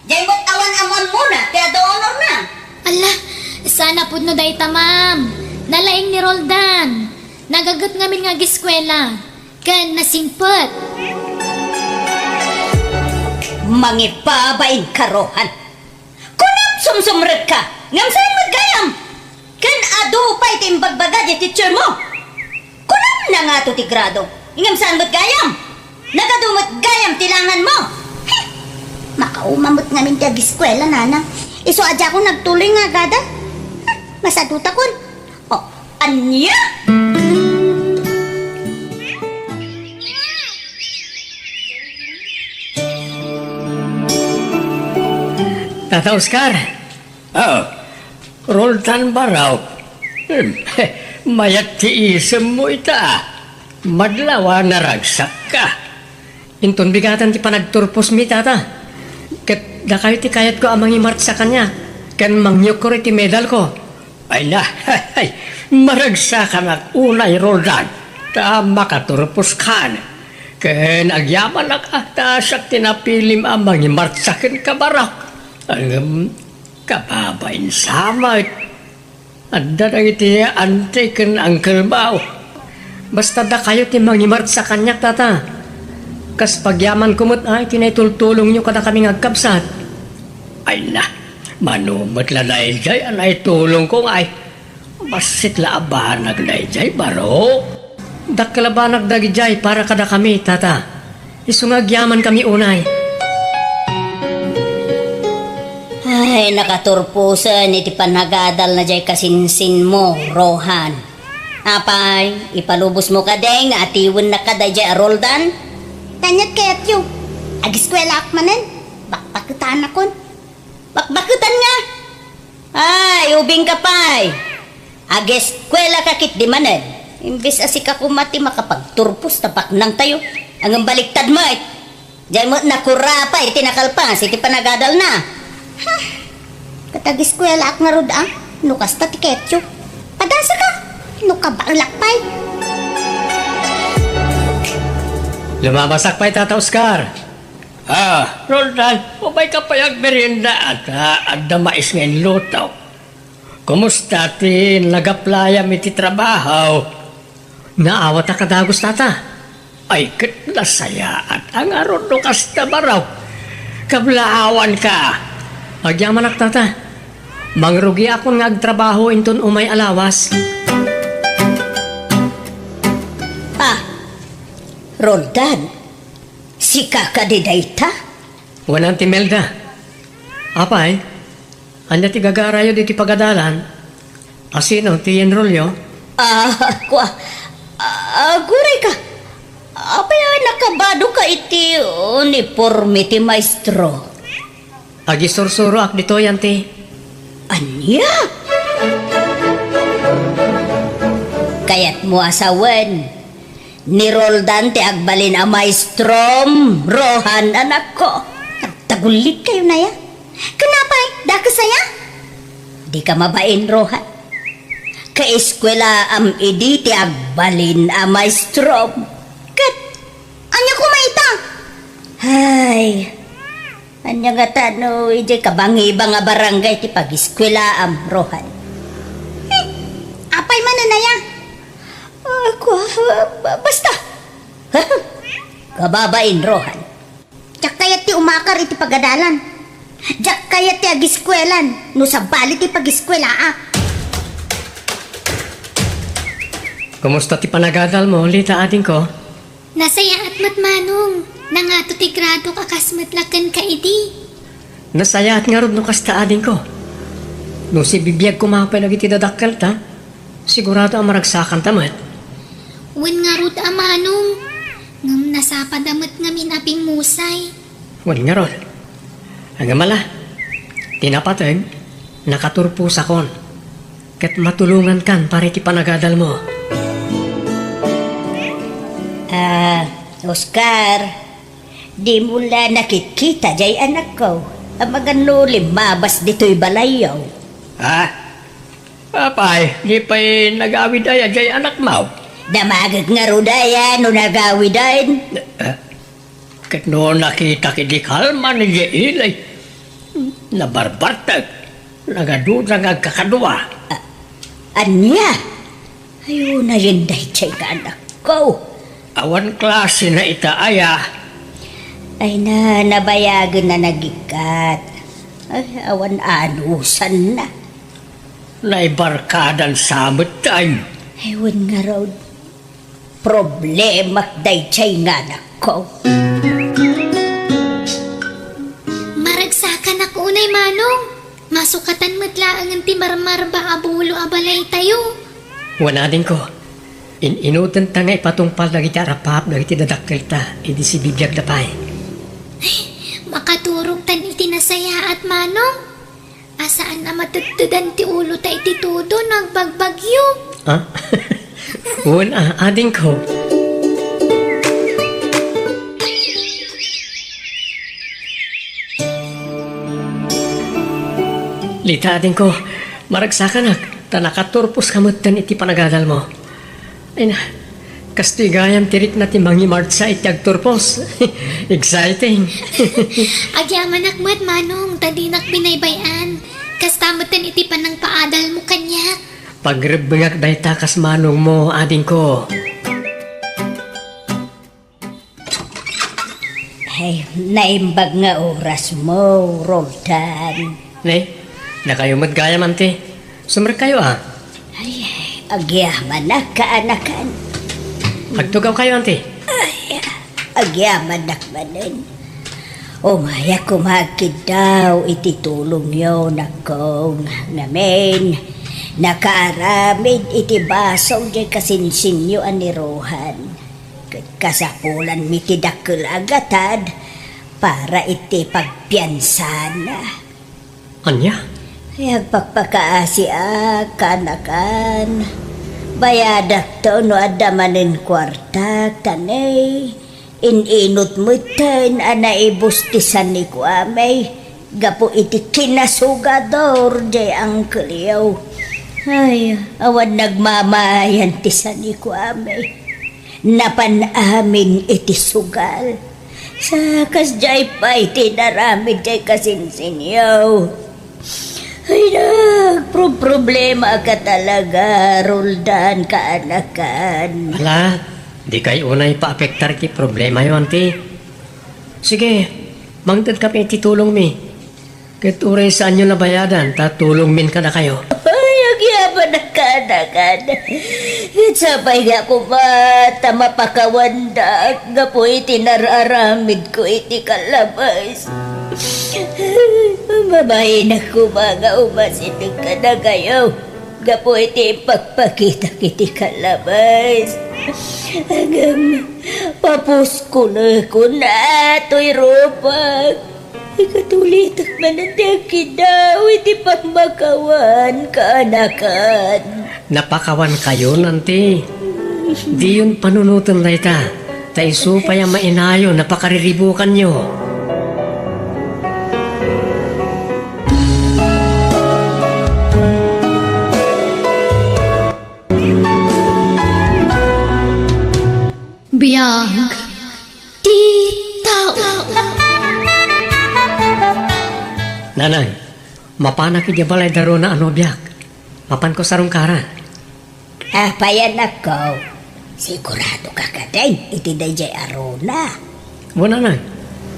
Diay met awan am-ammona ti adda honorna. Ala, saan a pudno dayta, ma'am. Nalaing ni Roldan. Nagaget ngamin nga ageskuela. Ken nasingpet. Mangibabain ka, Rohan. Kunam sumsumrekka, ngem saan met gayam? Ken adu pay ti imbagbaga ti teacher mo. Kunam nangato ti grado, ngem saan met gayam? Nagadu met gayam ti langan mo. Heh! Makauma met ngamin ti ageskuela, nanang. Isu a diakon nagtuloy nga agada. Heh! Masadutakon. Oh, ania? Tata Oscar. Ah. Roldan Barok. Hmm. Mayat ti isemmo ita. Madlaw a naragsakka. Inton bigaten ti panagturposmi, Tata. Ket dakayo ti kayatko a mangimartsa kaniak ken mangyukkor iti medalko. Ay na, maragsakanak unay, Roldan, ta makaturposkan. Ken agyamanak a ta siak ti napilim a mangimartsa kenka, Barok. Ngem, kababain sa met. Adda dagiti auntie ken uncle mo. Basta dakayo ti mangimartsa kaniak, Tata. Kas pagyamanko met ay ti naitultulongyo kadakami nga agkabsat. Ay na, mano met la daydiay a naitulongko ngay. Bassit la a banag daydiay, Barok. Dakkel a banag dagidiay para kadakami, Tata. Isu nga agyamankami unay. Ay, nakaturposen iti panagadalna diay kasinsinmo, Rohan. Apay, ipalubosmo kadi nga atiwennaka daydiay a Roldan? Kaniat kayatyo. Ageskuelaak manen. Bakbaketanakon. Bakbaketan nga! Ay, ubingka pay! Ageskuelaka ketdi manen. Imbes a sika koma ti makapagturpos ta baknangtayo. Ngem baliktad met. Diay met nakurapay ti nakalpas iti panagadalna. Ha? Ket ageskuelaak ngarud a, no kasta ti kayatyo. Padasaka, no kabaelak pay. Lumabasak pay, Tata Oscar. Ah, Roldan, umayka pay agmerienda, ta adda mais nga inluto. Kumusta ti nagaplayam iti trabaho? Naawatak a dagus, Tata. Ay, ket nasayaat a ngarud no kasta, Barok. Kablaawanka. Agyamanak, Tata. Mangrugiakon nga agtrabaho inton umay a lawas. Ah, Roldan, sika kadi dayta? Wen, Auntie Melda. Apay, ania ti gagarayo ditoy pagadalan? Asino ti enrolyo? Ah, kua, ah, aguray ka. Apay a nakabado ka iti uniforme ti maestro? Agisursuroak ditoy, Auntie. Ania? Kayatmo a sawen, ni Roldan ti agbalin a maestrom, Rohan, anakko. Nagtagullit kayo na ya. Kunapay, dakes aya? Di ka mabain, Rohan. Kaeskuelaam idi ti agbalin a maestrom. Ket, ania ko Ay, ania ngata no idiay kabangibang a barangay ti pagiskwelaam, Rohan? Eh, apay manen aya? Ah, kua, ah, ba-, basta. Kababain, Rohan. Diak kayat ti umakar iti pagadalan. Diak kayat ti agiskuelan no sabali ti pagiskuelaak. Kumusta ti panagadalmo, Lita, adingko? Nasayaat met, Manong. Nangato ti gradok a kas met la kenka idi. Nasayaat ngarud no kasta, adingko. No sibibiag koma pay dagiti dadakkelta, sigurado a maragsakanta met. Wen ngarud a, Manong. Ngem nasapada met ngamin a pimmusay. Wen ngarud. Agama la, ti napateg, nakaturposakon. Ket matulongankan para iti panagadalmo. Ah, Oscar, dimo la nakitkita jay anakko. Amangan no limmabas ditoy balayyo. Ha? Apay, di pay nagawid aya jay anakmo? Damagek ngarud aya no nagawiden. Eh, ket no nakitak idi kalman idiay ili, nabarbartek, nagaduda nga agkakadua. A-, ania? Ay, unayen daytoy nga anakko. Awan klasena ita aya. Ay na, nabayagen a nagikkat. Ay, awan anusanna. Naibarkadan sa met tayo. Ay, wen ngarud. Problemak daytoy nga anakko. Maragsakanak unay, Manong. Masukatan met laengen ti marmarba a bulo a balaytayo. Wen adingko, in-inutenta nga ipatungpal dagiti arapap dagiti dadakkelta idi sibibiagda pay. Ay, makaturogtan iti nasayaat, Manong. A saan a matettedan ti ulota iti todo no agbagbagyo. Ah? Wen, ah, adingko. Lita, adingko, maragsakanak, ta nakaturposka metten iti panagadalmo. Ay na, kastoy gayam ti rikna ti mangimartsa iti agturpos. Exciting. Agyamanak met, Manong, ta dinak binaybay-an. Kasta metten iti panangpaadalmo kaniak. Pagrebbengak dayta kas manongmo, adingko. Ay, naimbag nga orasmo, Roldan. Ne, dakayo met gayam, anti. Sumrekkayo, a. Ay, agyamanak, kaanakan. Agtugawkayo, anti. Ay, agyamanak manen. Umayak koma agkiddaw iti tulongyo, nakong. Ngamin, nakaaramid iti basol jay kasinsinyo a ni Rohan. Ket kasapulanmi ti dakkel a gatad para iti pagpiansana. Ania? Ay, agpakpakaasiak, kaanakan. Bayadakto no adda manen kuartak, ta ne, in-inut metten a naibus ti sanikuami gapu iti kinasugador jay angkelyo. Ay, awan nagmamayan ti sanikuami. Napan amin iti sugal. Sa kasdiay pay ti inaramid jay kasinsinyo. Ay, nagproproblema ka talaga, Roldan, kaanakan. Ala, dikay unay paapektar ti problemayo, anti. Sige, mangted kami iti tulongmi. Ket uray saanyo nabayadan, ta tulongmin kadakayo. Ay, agyamanak, kaanakan. Ket sapay nga koma ta mapakawandak gapu iti nar-aramidko iti kalabas. Mabainak koma nga umasideg kadakayo gapu iti impakpakitak iti kalabas. Ngem, papuskon a toy rupak. Ikatulitek manen ti agkiddaw iti pagmakawan, kaanakan. Napakawankayon, anti. Diyon panunoten dayta, ta isu pay a mainayon a pakariribukanyo. Biag ti tao. Nanang, mapanak idiay balay da Rona a nobiak. Mapanko sarungkaran. Apay, anakko? Sigurado ka kadin iti daydiay a Rona? Wen, nanang.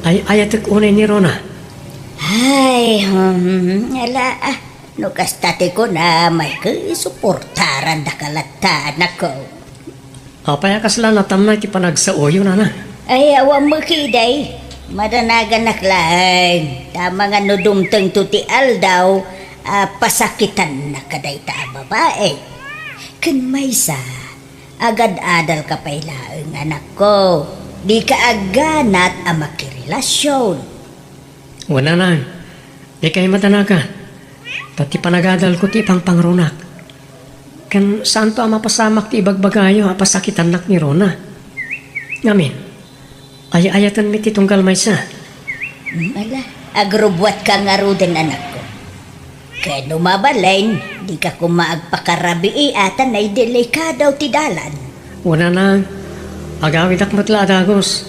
Ay-ayatek unay ni Rona. Ay, hmm, ala, ah. No kasta ti kunam, ay, suportarandaka latta, anakko. Apay a kasla natamna iti panagsaoyo, nana? Ay, awan met idi. Madanaganak laeng. Ta amangan no dumtengto ti aldaw a pasakitannak kadayta a babai. Ken maysa, agad-adalka pay laeng, anakko. Dika agganat a makirelasion. Wen, nanang, dikay madanagan. Ta ti panagadalko ti ipangpangrunak. Ken saanto a mapasamak ti ibagbagayo a pasakitannak ni Rona. Ngamin, ay-ayatenmi ti tunggal maysa. Mm, ala, agrubbuatka ngaruden, anakko. Ken no mabalin, dika koma agpakarabii a ta naidelikado ti dalan. Wen, nanang, agawidak met la a dagus.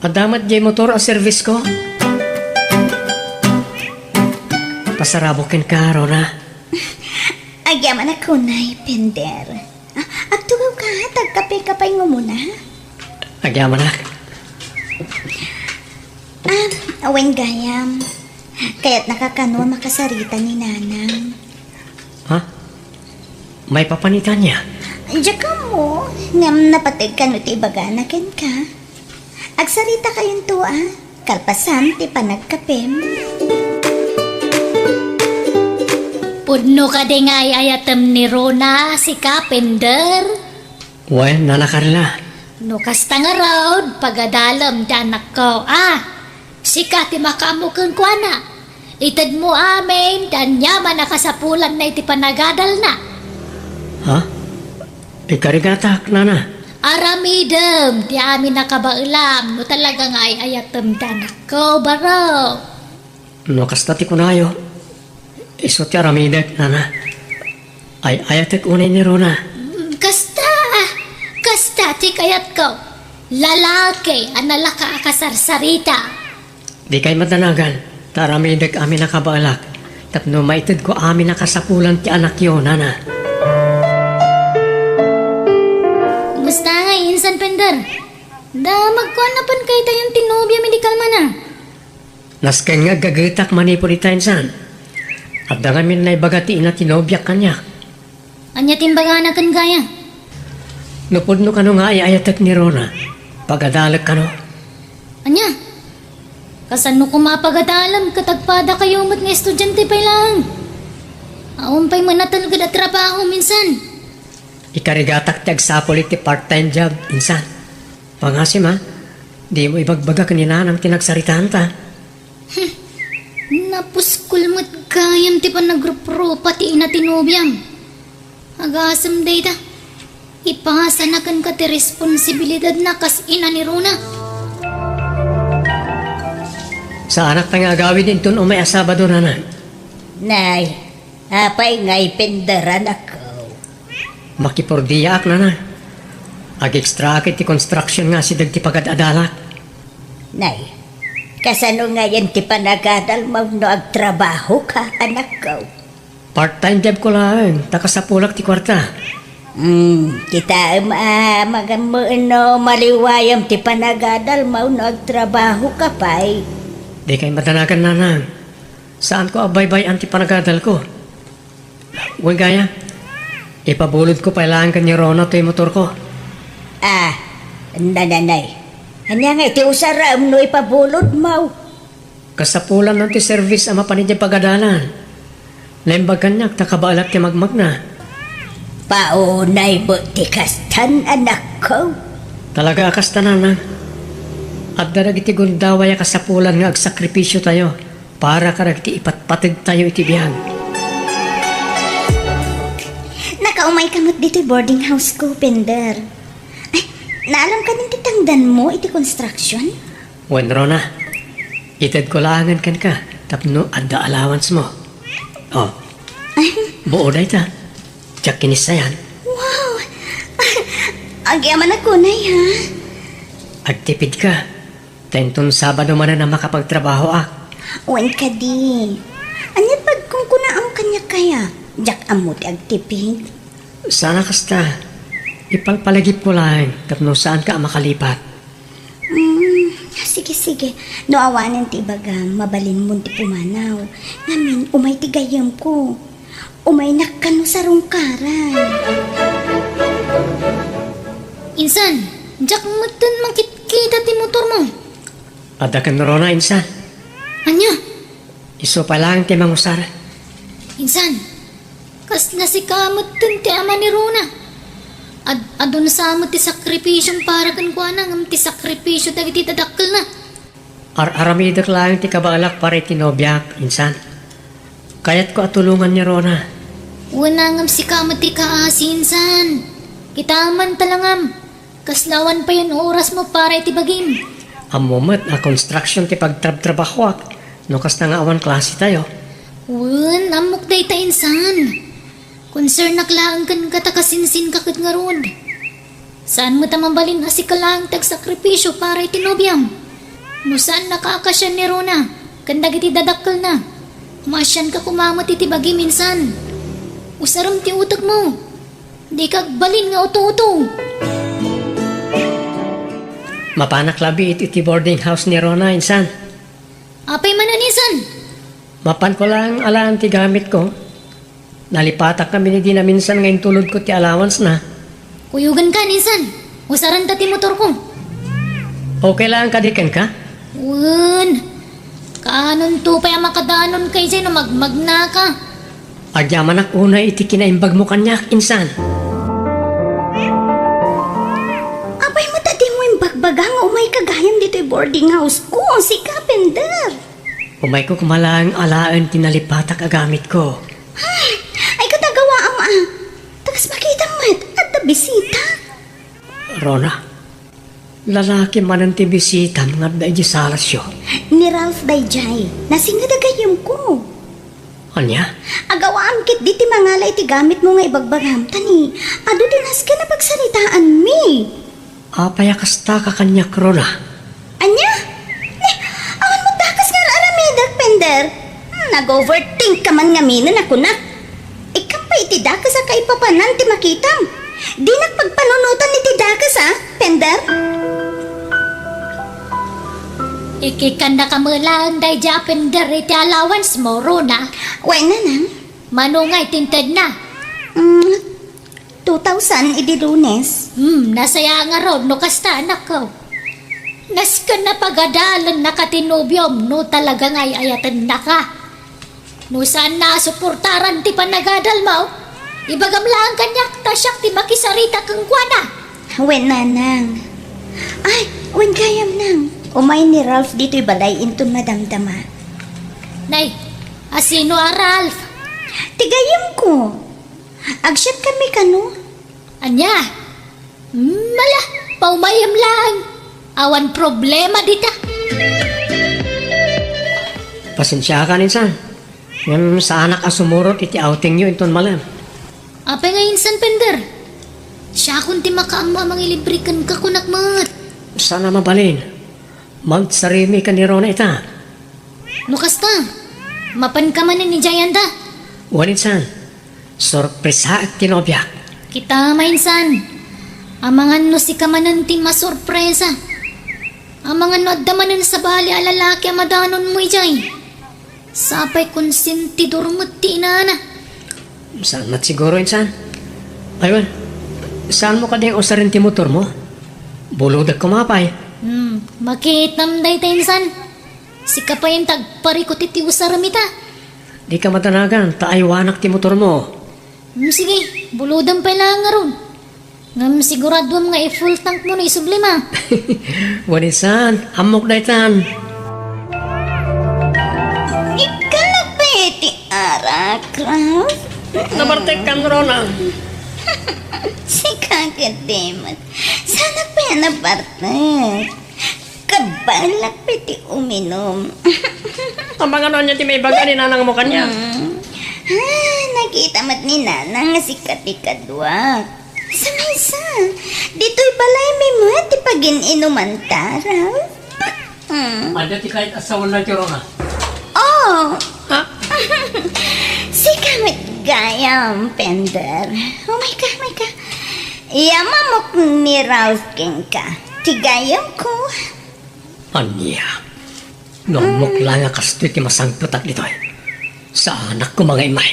Adda met diay motor a servisko. Pasarabok kenka, Rona. Agyamanak unay, Pender. Ah, agtugawka, ta agkapeka pay nga umuna. Agyamanak. Ah, awan gayam. Kayatnaka kano a makasarita ni Nanang. Ha? Maipapan ita ania? Diak ammo, ngem napateg kano ti ibagana kenka. Agsaritakayonto a, kalpasan ti panagkapem. Pudno kadi nga ay-ayatem ni Rona, sika, Pender? Wen, Nana Carla. No kasta ngarud, pagadalem ti anakko, a. Sika ti makaammo kenkuana. Itedmo amin ti aniaman a kasapulanna iti panagadalna. Ha? Ikarigatak, Nana. Aramidem ti amin a kabaelam no talaga nga ay-ayatem ti anakko, baro. No kasta ti kunayo, isu ti aramidek, Nana. Ay-ayatek unay ni Rona. Mm, kasta, kasta ti kayatko. Lalaki a nalaka a kasarsarita. Dikay madanagan, ta aramidek amin a kabaelak, tapno maitedko amin a kasapulan ti anakyo, Nana. Kumusta ngay insan, Pender? Da, magkuan a pan kaytayan ti nobiam idi kalmana. Nasken nga aggagetak manipud ita insan. Adda ngamin naibaga ti ina ti nobiak kaniak. Ania ti imbagana ken gaya? No pudno kano nga ay-ayatek ni Rona, pagadalek kano. Ania? Kasano koma a pagadalem ket agpadakayo met nga estudiante pay laeng? Awan pay met natelged a trabaho minsan. Ikarigatak ti agsapul iti part-time job, insan. Pangasim, a, dimo ibagbaga ken ni Nanang ti nagsaritaanta. Hmm. Napuskol met gayam ti panagruprupa ti ina ti nobiam. Agasem dayta. Ipasana kenka ti responsibilidadna kas ina ni Rona. Saanak pay nga agawid inton umay a Sabado, Nana. Nay, apay ngay Pender, anakko? Makipordiaak, Nana. Agextraak iti construction nga asideg ti pagad-adalak. Nay, kasano ngayen ti panagadalmo no agtrabahoka, anakko? Part-time jobko laeng, ta kasapulak ti kuarta. Hmm, kitaem a, magammoen no maliwayam ti panagadalmo no agtrabahoka pay. Dikay madanagan, Nanang. Saanko a baybay-an ti panagadalko. Wen gayam, ipabulodko pay laeng ken ni Rona toy motorko. Ah, nananay. Ania ngay ti usarem no ipabulodmo? Kasapulanna ti service a mapan idiay pagadalan. Naimbag kaniak ta kabaelak ti magmagna. Paunay met ti kastan, anakko. Talaga a kasta, Nanang. Adda dagiti gundaway a kasapulan nga agsakripisiotayo para kadagiti ipatpategtayo iti biag. Nakaumayka met ditoy boarding house ko, Pender. Ay, naalamka nin ti tangdanmo iti construction? Wen, Rona, itedko laengen kenka tapno adda allowance mo. Oh, buo dayta. Diak kinissayan. Wow! Agyamanak unay, ha? Agtipidka. Ta inton Sabado manen a makapagtrabahoak. Wen kadi. Ania ti pagkunkunaam kaniak kaya? Diak ammo ti agtipig. Saan a kasta. Ipalpalagipko laeng tapno saanka a makalipat. Mm, sige, sige. No awanen ti ibagam, mabalinmon ti pumanaw. Ngamin, umay ti gayyemko. Umaynak kano sarungkaran. Insan, diak metten makitkita ti motormo. Adda ken Rona, insan. Ania? Isu pay laeng ti mangusar. Insan, kasla sika metten ti ama ni Rona. Ad-, adun sa met ti sakripisiom para kenkuana, ngem ti sakripisio dagiti dadakkelna. Ar-aramidek laeng ti kabaelak para iti nobiak, insan. Kayatko a tulongan ni Rona. Wen a, ngem sika met ti kaasi, insan. Kitaem ta langam. Kasla awan payen orasmo para iti bagim. Ammo met a construction ti pagtrabtrabahoak no kasta nga awan klasetayo. Wen, ammok dayta, insan. Konsernak laeng kenka ta kasinsinka ket ngarud. Saan met a mabalin a sika laeng ti agsakripisio para iti nobiam. No saannaka a kaasian ni Rona ken dagiti dadakkelna, maasianka koma met iti bagim, insan. Usarem ti utekmo. Dika agbalin nga uto-uto. Mapanak labi iti, iti boarding house ni Rona, insan. Apay manen, insan? Mapanko laeng alaen ti gamitko. Nalipatak ngamin idi naminsan nga intulodko ti allowance na. Kuyogenkan, insan. Usarenta ti motorko. Okay laeng kadi kenka? Wen. Kaanonto pay a makadanon kaydiay no magmagnaka? Agyamanak unay iti kinaimbagmo kaniak, insan. Apay met a dimo imbagbaga nga umayka gayam ditoy boarding house ko, sika, Pender? Umayko koma laeng alaen ti nalipatak a gamitko. Ay, ay, ket agawaam a. Ta kas makitam met, adda bisita. Rona, lalaki manen ti bisitam nga adda idiay salasyo. Ni Ralph daydiay, nasinged a gayyemko. Ania? Agawaam ketdi ti mangala iti gamitmo nga ibagbagam, ta ni, adu ti nasken a pagsaritaanmi. Apay a kastaka kaniak, Rona? Ania? Ni, awan met dakes nga ar-aramidek, Pender. Hmm, nag-overthink ka man ngaminen a kunak. Ikkan pay iti dakes a kaipapanan ti makitam. Dinak pagpanunotan iti dakes, a, Pender? Ikikannaka met laeng daydiay a Pender iti allowance mo, Rona. Wen, nanang. Mano ngay ti intedna? Mm, two thousand idi Lunes. Hmm, nasaya ngarud no kasta, anakko. Nasken a pagadalennaka ti nobiom no talaga nga ay-ayatennaka. No saanna a suportaran ti panagadalmo, ibagam laeng kaniak ta siak ti makisarita kenkuana. Wen, nanang. Ay, wen gayam, nang. Umay ni Ralph ditoy balay inton madamdama. Nay, asino a Ralph? Ti gayyemko. Agsiat kami kano? Ania? Mala, paumayem laeng. Awan problema dita. Pasensiakan, insan. Ngem saanak a sumurot iti outingyo inton malem. Apay nga insan, Pender? Siakon ti makaammo a mangilibre kenka, kunak met. Saan a mabalin. Magsarimi ken ni Rona ita. No kasta, mapanka manen idiay anda? Wen, insan. Sorpresaek ti nobiak. Kita, mainsan. Amangan no sika manen ti masorpresa. Amangan no adda manen sabali a lalaki a madanonmo idiay. Sapay konsentidor met ti inana. Saan met siguro, insan? Ay, wen, saanmo kadi nga usaren ti motormo? Bulodek koma pay. Hmm, makitam dayta, insan. Sika pay ti agparikut iti usarem ita. Dika madanagan, ta aywanak ti motormo. Hmm, sige, bulodem pay laeng ngarud. Ngem siguraduem nga i-full tank mo no isublima. Wen, insan, ammok daytan. Ikkan pay ti arak, Ralph? Nabartek kan, Rona. Sika ketdi met. Saanak pay a nabartek. Kabaelak pay ti uminum. Amangan no ania ti maibaga ni nanangmo kaniak. Hmm. Ah, nakita met ni nanang nga sika ti kaduak. Sa maysa, ditoy balaymi met ti pagin-inumanta, Ralph. Hmm. Adda ti kayat a sawen daytoy, Rona? Oh. Ha? Sika met gayam, Pender. Umayka, umayka. Yamamok ni Ralph kenka. Ti gayamko. Ania? No ammok la nga kastoy ti masangpetak ditoy, saanak koma nga immay.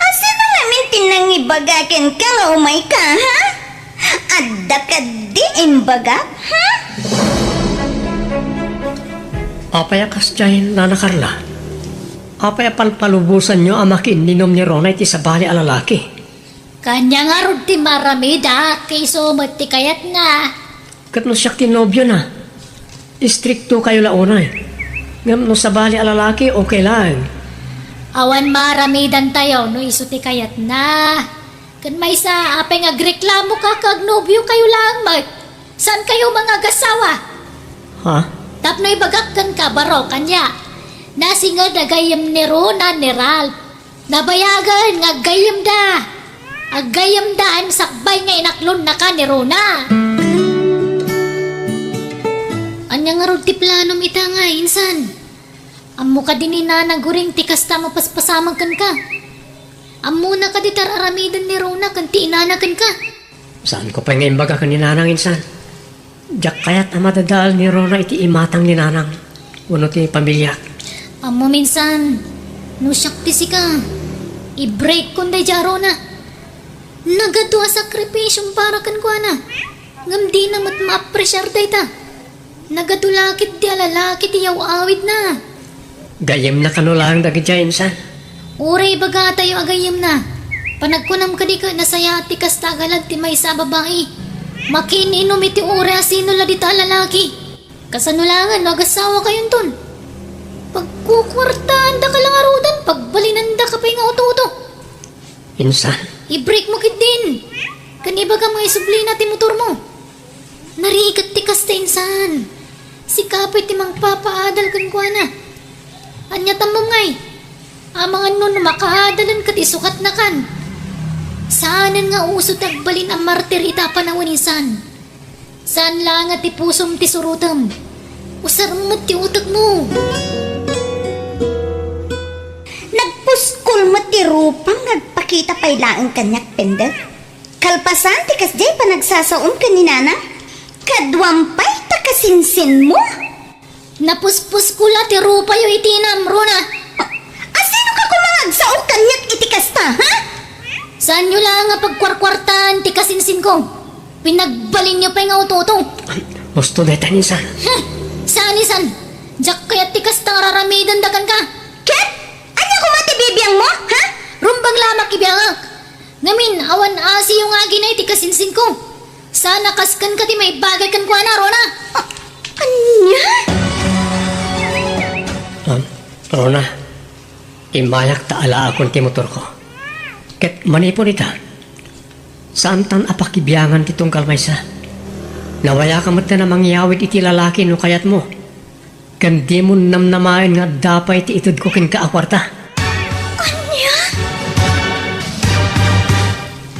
Asino ngamin ti nangibaga kenka nga umayka, ha? Adda kadi imbagak, ha? Apay a kasdiay, Nana Carla? Apay a palpalubosanyo a makiinninom ni Rona iti sabali a lalaki? Kaniangarud ti maaramidak, isu met ti kayatna. Ket no siak ti nobiona, istriktokayo la unay. Ngem no sabali a lalaki, okay laeng. Awan maaramidantayo no isu ti kayatna. Ken maysa, apay nga agreklamoka ket agnobiokayo laeng met? Saankayo mangagasawa? Ha? Tapno ibagak kenka, Baro, kaniak. Nasinged a gayyem ni Rona ni Ralph. Nabayagen nga aggayyemda. Aggayyemda a sakbay nga inaklonnaka ni Rona. Ania ngarud ti planom ita nga, insan? Ammo kadi ni Nana Guring ti kasta mapaspasamak kenka? Ammona kadi ti ar-aramiden ni Rona ken ti inana kenka? Saanko pay nga imbaga ken ni Nanang, insan. Diak kayat a madadael ni Rona iti imatang ni Nanang wenno ti pamiliak. Ammom, insan, no siak ti sika, i-break kon daydiay a Rona. Nagadu a sakripisiom para kenkuana, ngem dina met maapresiar dayta. Nagadu la ketdi a lalaki ti yaw-awidna. Gayyemna kano laeng dagidiay, insan? Uray ibagatayo a gayyemna. Panagkunam kadi ket nasayaat ti kasta a galad ti maysa a babai. Makiin-inom iti uray a sino la dita a lalaki. Kasano laengen no agasawakayonton? Pagkukuartaandaka la ngaruden, pagbalinandaka pay nga uto-uto. Insan. I-break mo ketdin. Ken ibagam nga isublina ti motormo. Narigat ti kasta, insan. Sika pay ti mangpapaadal kenkuana. Ania tammom ngay? Amangan no, no makaadalen ket isukatnakan. Saanen nga uso ti agbalin a martir ita a panawen, insan. Saan laeng a ti pusom ti surotem. Usarem met ti utekmo. Nagpuskol met ti rupam nga agpakita pay laeng kaniak, Pender. Kalpasan ti kasdiay panagsasaom ken ni Nana, kaduam pay ta kasinsinmo. Napuspuskol la ti rupayo iti inam, Rona. Asino ka koma nga agsao kaniak iti kasta, ha? Saanyo laeng a pagkuarkuartaan ti kasinsinko. Pinagbalinyo pay nga uto-uto. Husto dayta, insan. Hmm. Saan, insan? Diak kayat ti kasta nga ar-aramidenda kenka. Ket? Ania koma ti bibiangmo, ha? Rumbeng la a makibiangak. Ngamin, awan asiyo nga aginay ti kasinsinko. Saan a kas kenka ti maibagay kenkuana, Rona. A-, ania? Ah, Rona, immayak ta alaakon ti motorko. Ket manipud ita, saantan a pakibiangan ti tunggal maysa. Nabayaka metten a mangyawid iti lalaki no kayatmo. Ken dimo namnamaen nga adda pay ti itedko kenka a kuarta. Ania?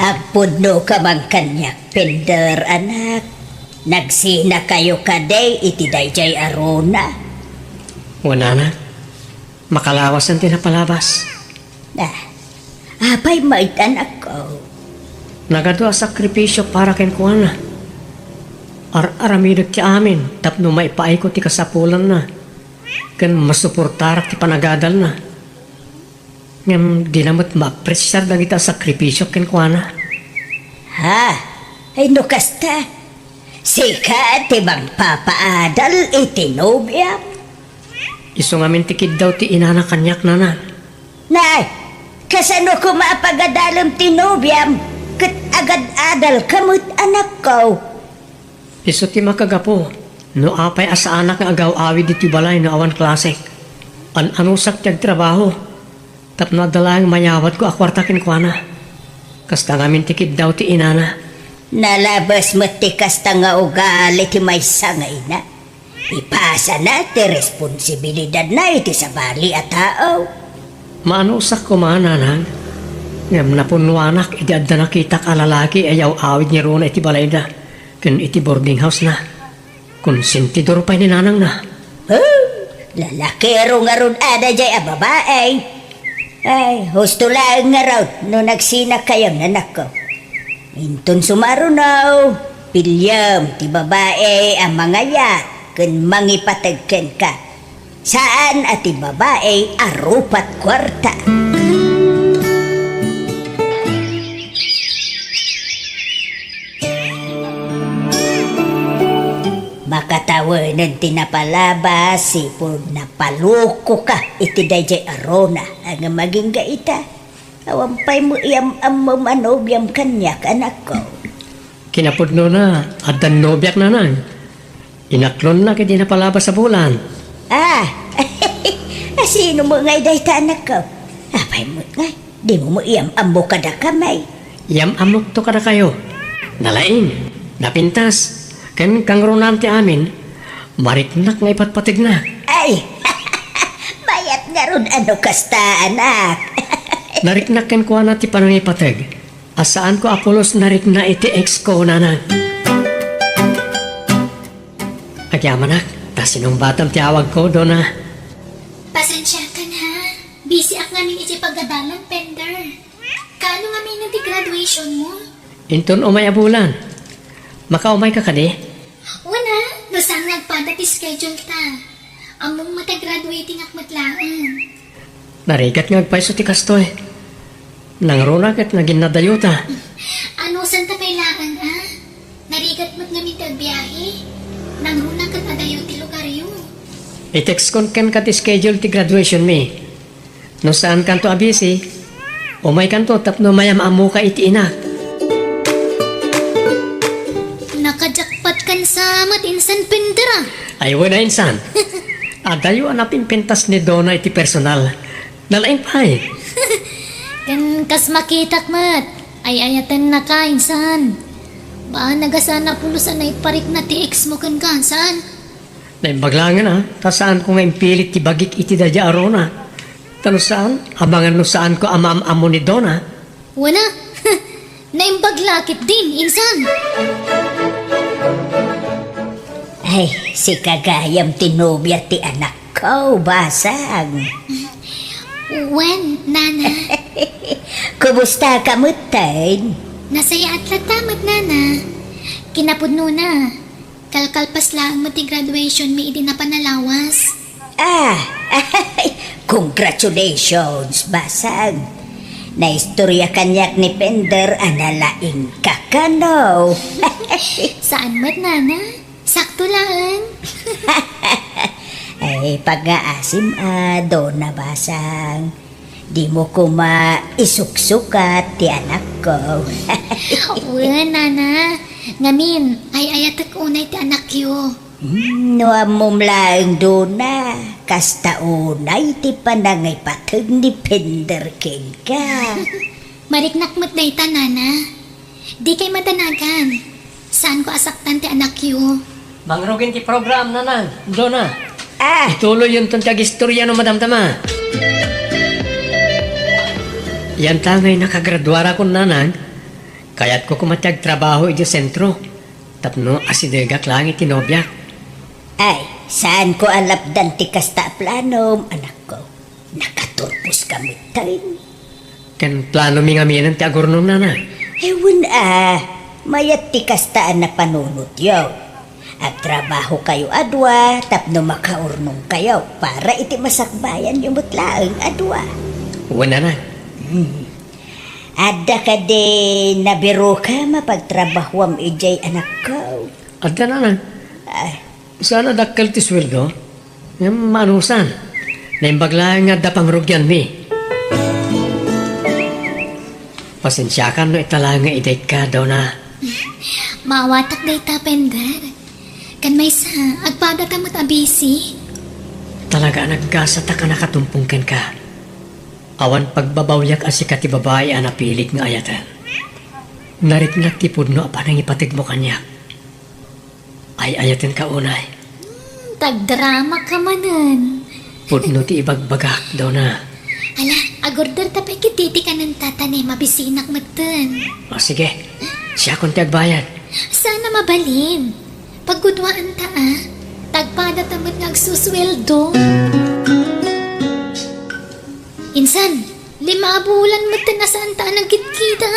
Agpudnoka man kaniak, Pender, anak. Nagsinakayo kadi iti daydiay a Rona? Wen, anak. Makalawasen ti napalabas. Ah, apay met, anakko? Nagadu a sakripisio para kenkuana. Ar-aramidek ti amin tapno maipaayko ti kasapulanna ken masuportarak ti panagadalna. Ngem dina met maapresiar dagita a sakrifisio kenkuana. Ha? Ay, no kasta, sika ti mangpapaadal iti nobiam? Isu ngamin ti kiddaw ti inana kaniak, nana. Nay, kasano koma a pagadalem ti nobiam ket agad-adalka met, anakko? Isu ti makagapu no apay a saanak nga agaw-awid ditoy balay no awan klasek. An-anusak ti agtrabaho tapno adda laeng mayawatko a kuarta kenkuana. Kasta ngamin ti kiddaw ti inana. Nalabes met ti kasta nga ugali ti maysa nga ina. Ipasana ti responsibilidadna iti sabali a tao. Maanusak koma, nanang, ngem napunnoanak idi adda nakitak a lalaki a yaw-awid ni Rona iti balayda ken iti boarding house-na. Konsentidor pay ni nanangna. Oh, Lalakiro ngarud a daydiay a babai. Ay, husto laeng ngarud no nagsinakayo, anakko. Inton sumaruno, piliem ti babai a mangayat ken mangipateg kenka. Saan a ti babai a rupat kuarta. Makatawenen ti napalabas, sipud napalukoka iti daydiay a rona a ngem agingga ita. Awan pay met iyam-ammom a nobiam kaniak, anakko. Kinapudnona, addan nobiak, nanang. Inaklonnak iti napalabas a bulan. Ah, a sino met ngay dayta, anakko? Apay met ngay, dimo met iyam-ammo kadakami? Iyam-ammokto kadakayo. Nalaing, napintas, ken kangrunaan ti amin, mariknak nga ipatpategna. Ay, mayat ngarud a no kasta, anak. Nariknak kenkuana ti panangipateg a saanko a pulos narikna iti ex ko, nanang. Agyamanak, ta sinungbatam ti awagko, Dona. Pasensiakan, ha? Busy-ak ngamin iti pagadalan, Pender. Kaano ngamin ti graduation mo? Inton umay a bulan. Makaumayka kadi? Wen a, no saan nga agpada ti schedule ta. Ammom met a graduating-ak met laeng. Narigat nga agpayso ti kastoy. Nangruna ket naginnadayota. Anusanta pay laeng a? Narigat met ngamin ti agbiahe. Nangruna ket adayo ti lugaryo. I-text kon kenka ti schedule ti graduation mi. No saankanto a busy, umaykanto tapno mayam-ammoka iti inak. Nakajakpat kan sa met insan, Pender a. Ay, wen a insan. Adayo a napimpintas ni Dona iti personal. Nalaing pay. Ken kas makitak met, ay-ayatennaka insan. Baan a saan a pulos a naiparikna ti ex mo kenka, saan? Naimbag laengen a, ta saanko nga impilit ti bagik iti daydiay a rona. Ta no saan, amangan no saanko a maam-ammo ni Dona. Wen a, naimbag la ketdin, insan. Ay, sika gayam ti nobia ti anakko, Basang. Wen, Nana. Kumustaka metten? Nasayaat latta met, Nana. Kinapudnona, kalkalpas laeng met ti graduation mi idi napan a lawas. Ah, congratulations, Basang. Naistorya kaniak ni Pender a nalaingka kano. Saan met, Nana? Sakto laeng. Ay, pagngaasim a, Dona Basang. Dimo koma isuksukat ti anakko. Wen, Nana. Ngamin, ay-ayatek unay ti anakyo. Hmm, no ammom laeng, Dona, kasta unay ti panangipateg ni Pender kenka. Mariknak met dayta, Nana. Dikay madanagan. Saanko a saktan ti anakyo. Mangrugin ti program, Nanang, Dona. Ah! Ituloyyon ton ti agistorya no madamdama. Yanta ngay nakagraduarakon, Nanang, kayatko koma ti agtrabaho idiay sentro tapno asidegak laeng iti nobiak. Ay, saanko a lapdan ti kasta a planom, anakko. Nakaturposka metten. Ken planomi ngaminen ti agurnong, Nana. Ay, wen a, mayat ti kasta a napanunotyo. Agtrabahokayo a dua tapno makaurnongkayo para iti masakbayanyo met laeng a dua. Wen, Nana. Hmm. Adda kadi nabiroka mapagtrabahoam idiay, anakko? Adda, Nana. Ay. Saan a dakkel ti sueldo? Ngem maanusan. Naimbag laeng nga adda pangrugianmi. Pasensiakan no ita laeng nga idayka, Dona. Maawatak dayta, Pender. Ken maysa, agpadata met a busy. Talaga a naggasat a nakatumpong kenka. Awan pagbabawiak a sika ti babai a napilik nga ayaten. Nariknak ti pudno a panangipategmo kaniak. Ay-ayatenka unay. Hmm, tagdrama ka manen. Pudno ti ibagbagak, Dona. Ala, agorder ta pay ketdi ti kanenta ta ne, mabisinak metten. O, sige. Siakon ti agbayad. Saan a mabalin. Paggudwaanta, a. Padata met nga agsusueldo. Insan, lima a bulan met a saanta a nagkitkita.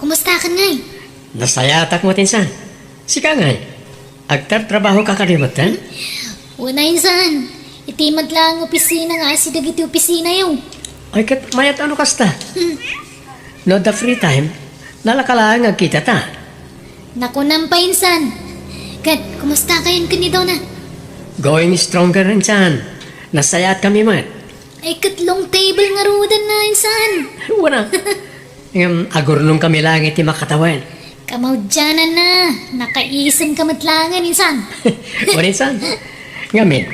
Kumusta ka ngay? Nasayatak met, insan. Sika ngay, agtartrabaho ka kadi met, ha? Wen a, insan. Iti met laeng opisina nga asi dagiti opisinayo. Ay, ket mayat a no kasta. Hmm. No adda free time, nalaka laeng nga agkitata. Nakunam pay, insan. Ket, kumusta kayon ken ni Dona? Going stronger, insan. Nasayaat kami met. Ay, ket long table ngaruden na, insan. Wen a. Ngem, agurnong kami laeng iti makatawen. Kamaudiananna, nakaisem ka met laengen, insan. Wen, insan. Ngamin,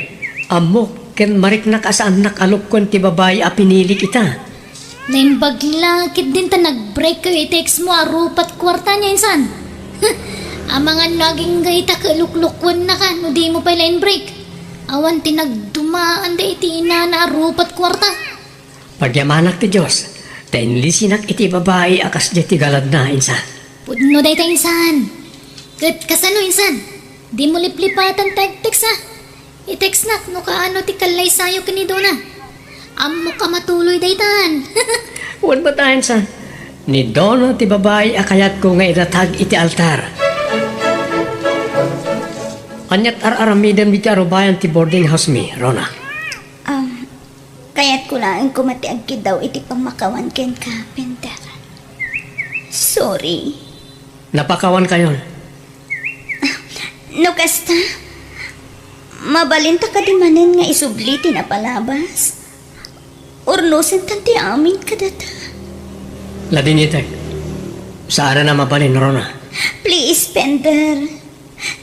ammok ken mariknak a saannak a lukkuen ti babai a pinilik ita. Naimbag la ketdin ta nag-break kayo iti ex mo a rupat kuarta niya, insan. Amangan no agingga ita ket luklukkuennaka no dimo pay la in-break. Awan ti nagdumaanda iti inana a rupat kuarta. Pagyamanak ti Dios, ta inlisinak iti babai a kasdiay ti galadna, insan. Pudno dayta, insan. Ket kasano, insan? Dimo liplipatan ta agtext, a? I-textnak no kaano ti kallaysayo ken ni Dona. Ammok a matuloy daytan. Wen met a, insan. Ni Dona ti babai a kayatko nga idatag iti altar. Aniat ar-aramidem iti arubayan ti boarding house mi, Rona? Um, kayatko laeng koma ti agkiddaw iti pammakawan kenka, Pender. Sorry. Napakawan kayon. No kasta, mabalinta kadi manen nga isubli ti napalabas? Urnosentan ti amin kadata. Ladingitek. Saan a mabalin, Rona. Please, Pender.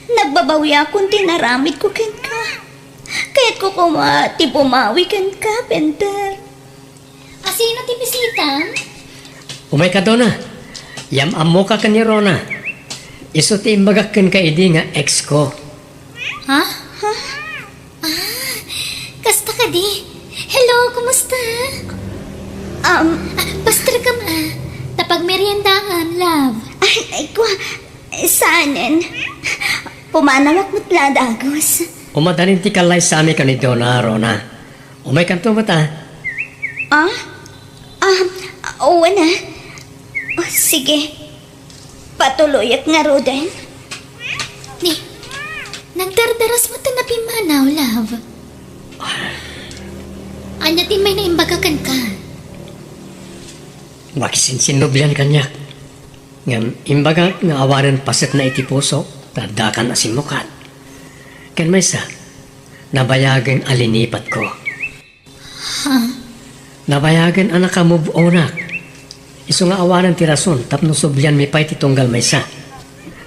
Nagbabawiakon ti naramidko kenka. Kayatko koma ti bumawi kenka, Pender. Asino ti bisitam? Umayka, Dona. Yam-ammoka ken ni Rona. Isu ti imbagak kenka idi nga ex ko. Ha? Ha? Ah, kasta kadi? Hello, kumusta? Um, Ah, pastor ka ma. Tapag meriendaan, love. Ay, ay, kwa, saanen. Pumanawak met la dagus. Umadalin ti kallaysami ken ni Dona, Rona. Umaykanto met, a? Ah? Ah, wen a. Oh, sige. Patuloyak ngaruden. Ni, nagdardaras met a napimmanaw, love. Ania ti may naimbaga kenka? Makisinsinnublian kaniak. Ngem imbagak nga awanen pasekna iti pusok, ta addakan a simmukat. Ken maysa, nabayagen a linipatko. Ha? Nabayagen a naka-move onak. Isu nga awanen ti rason tapno sublianmi pay ti tunggal maysa.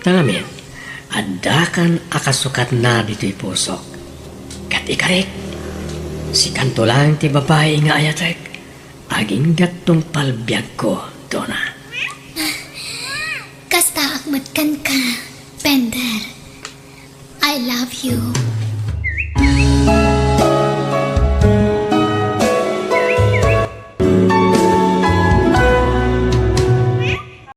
Ta ngamin, addakan a kasukatna ditoy pusok. Ket ikarik, sikanto laeng ti babai nga ayatek. Agingga't tungpal biagko, Dona. Kastaak met kenka, Pender. I love you.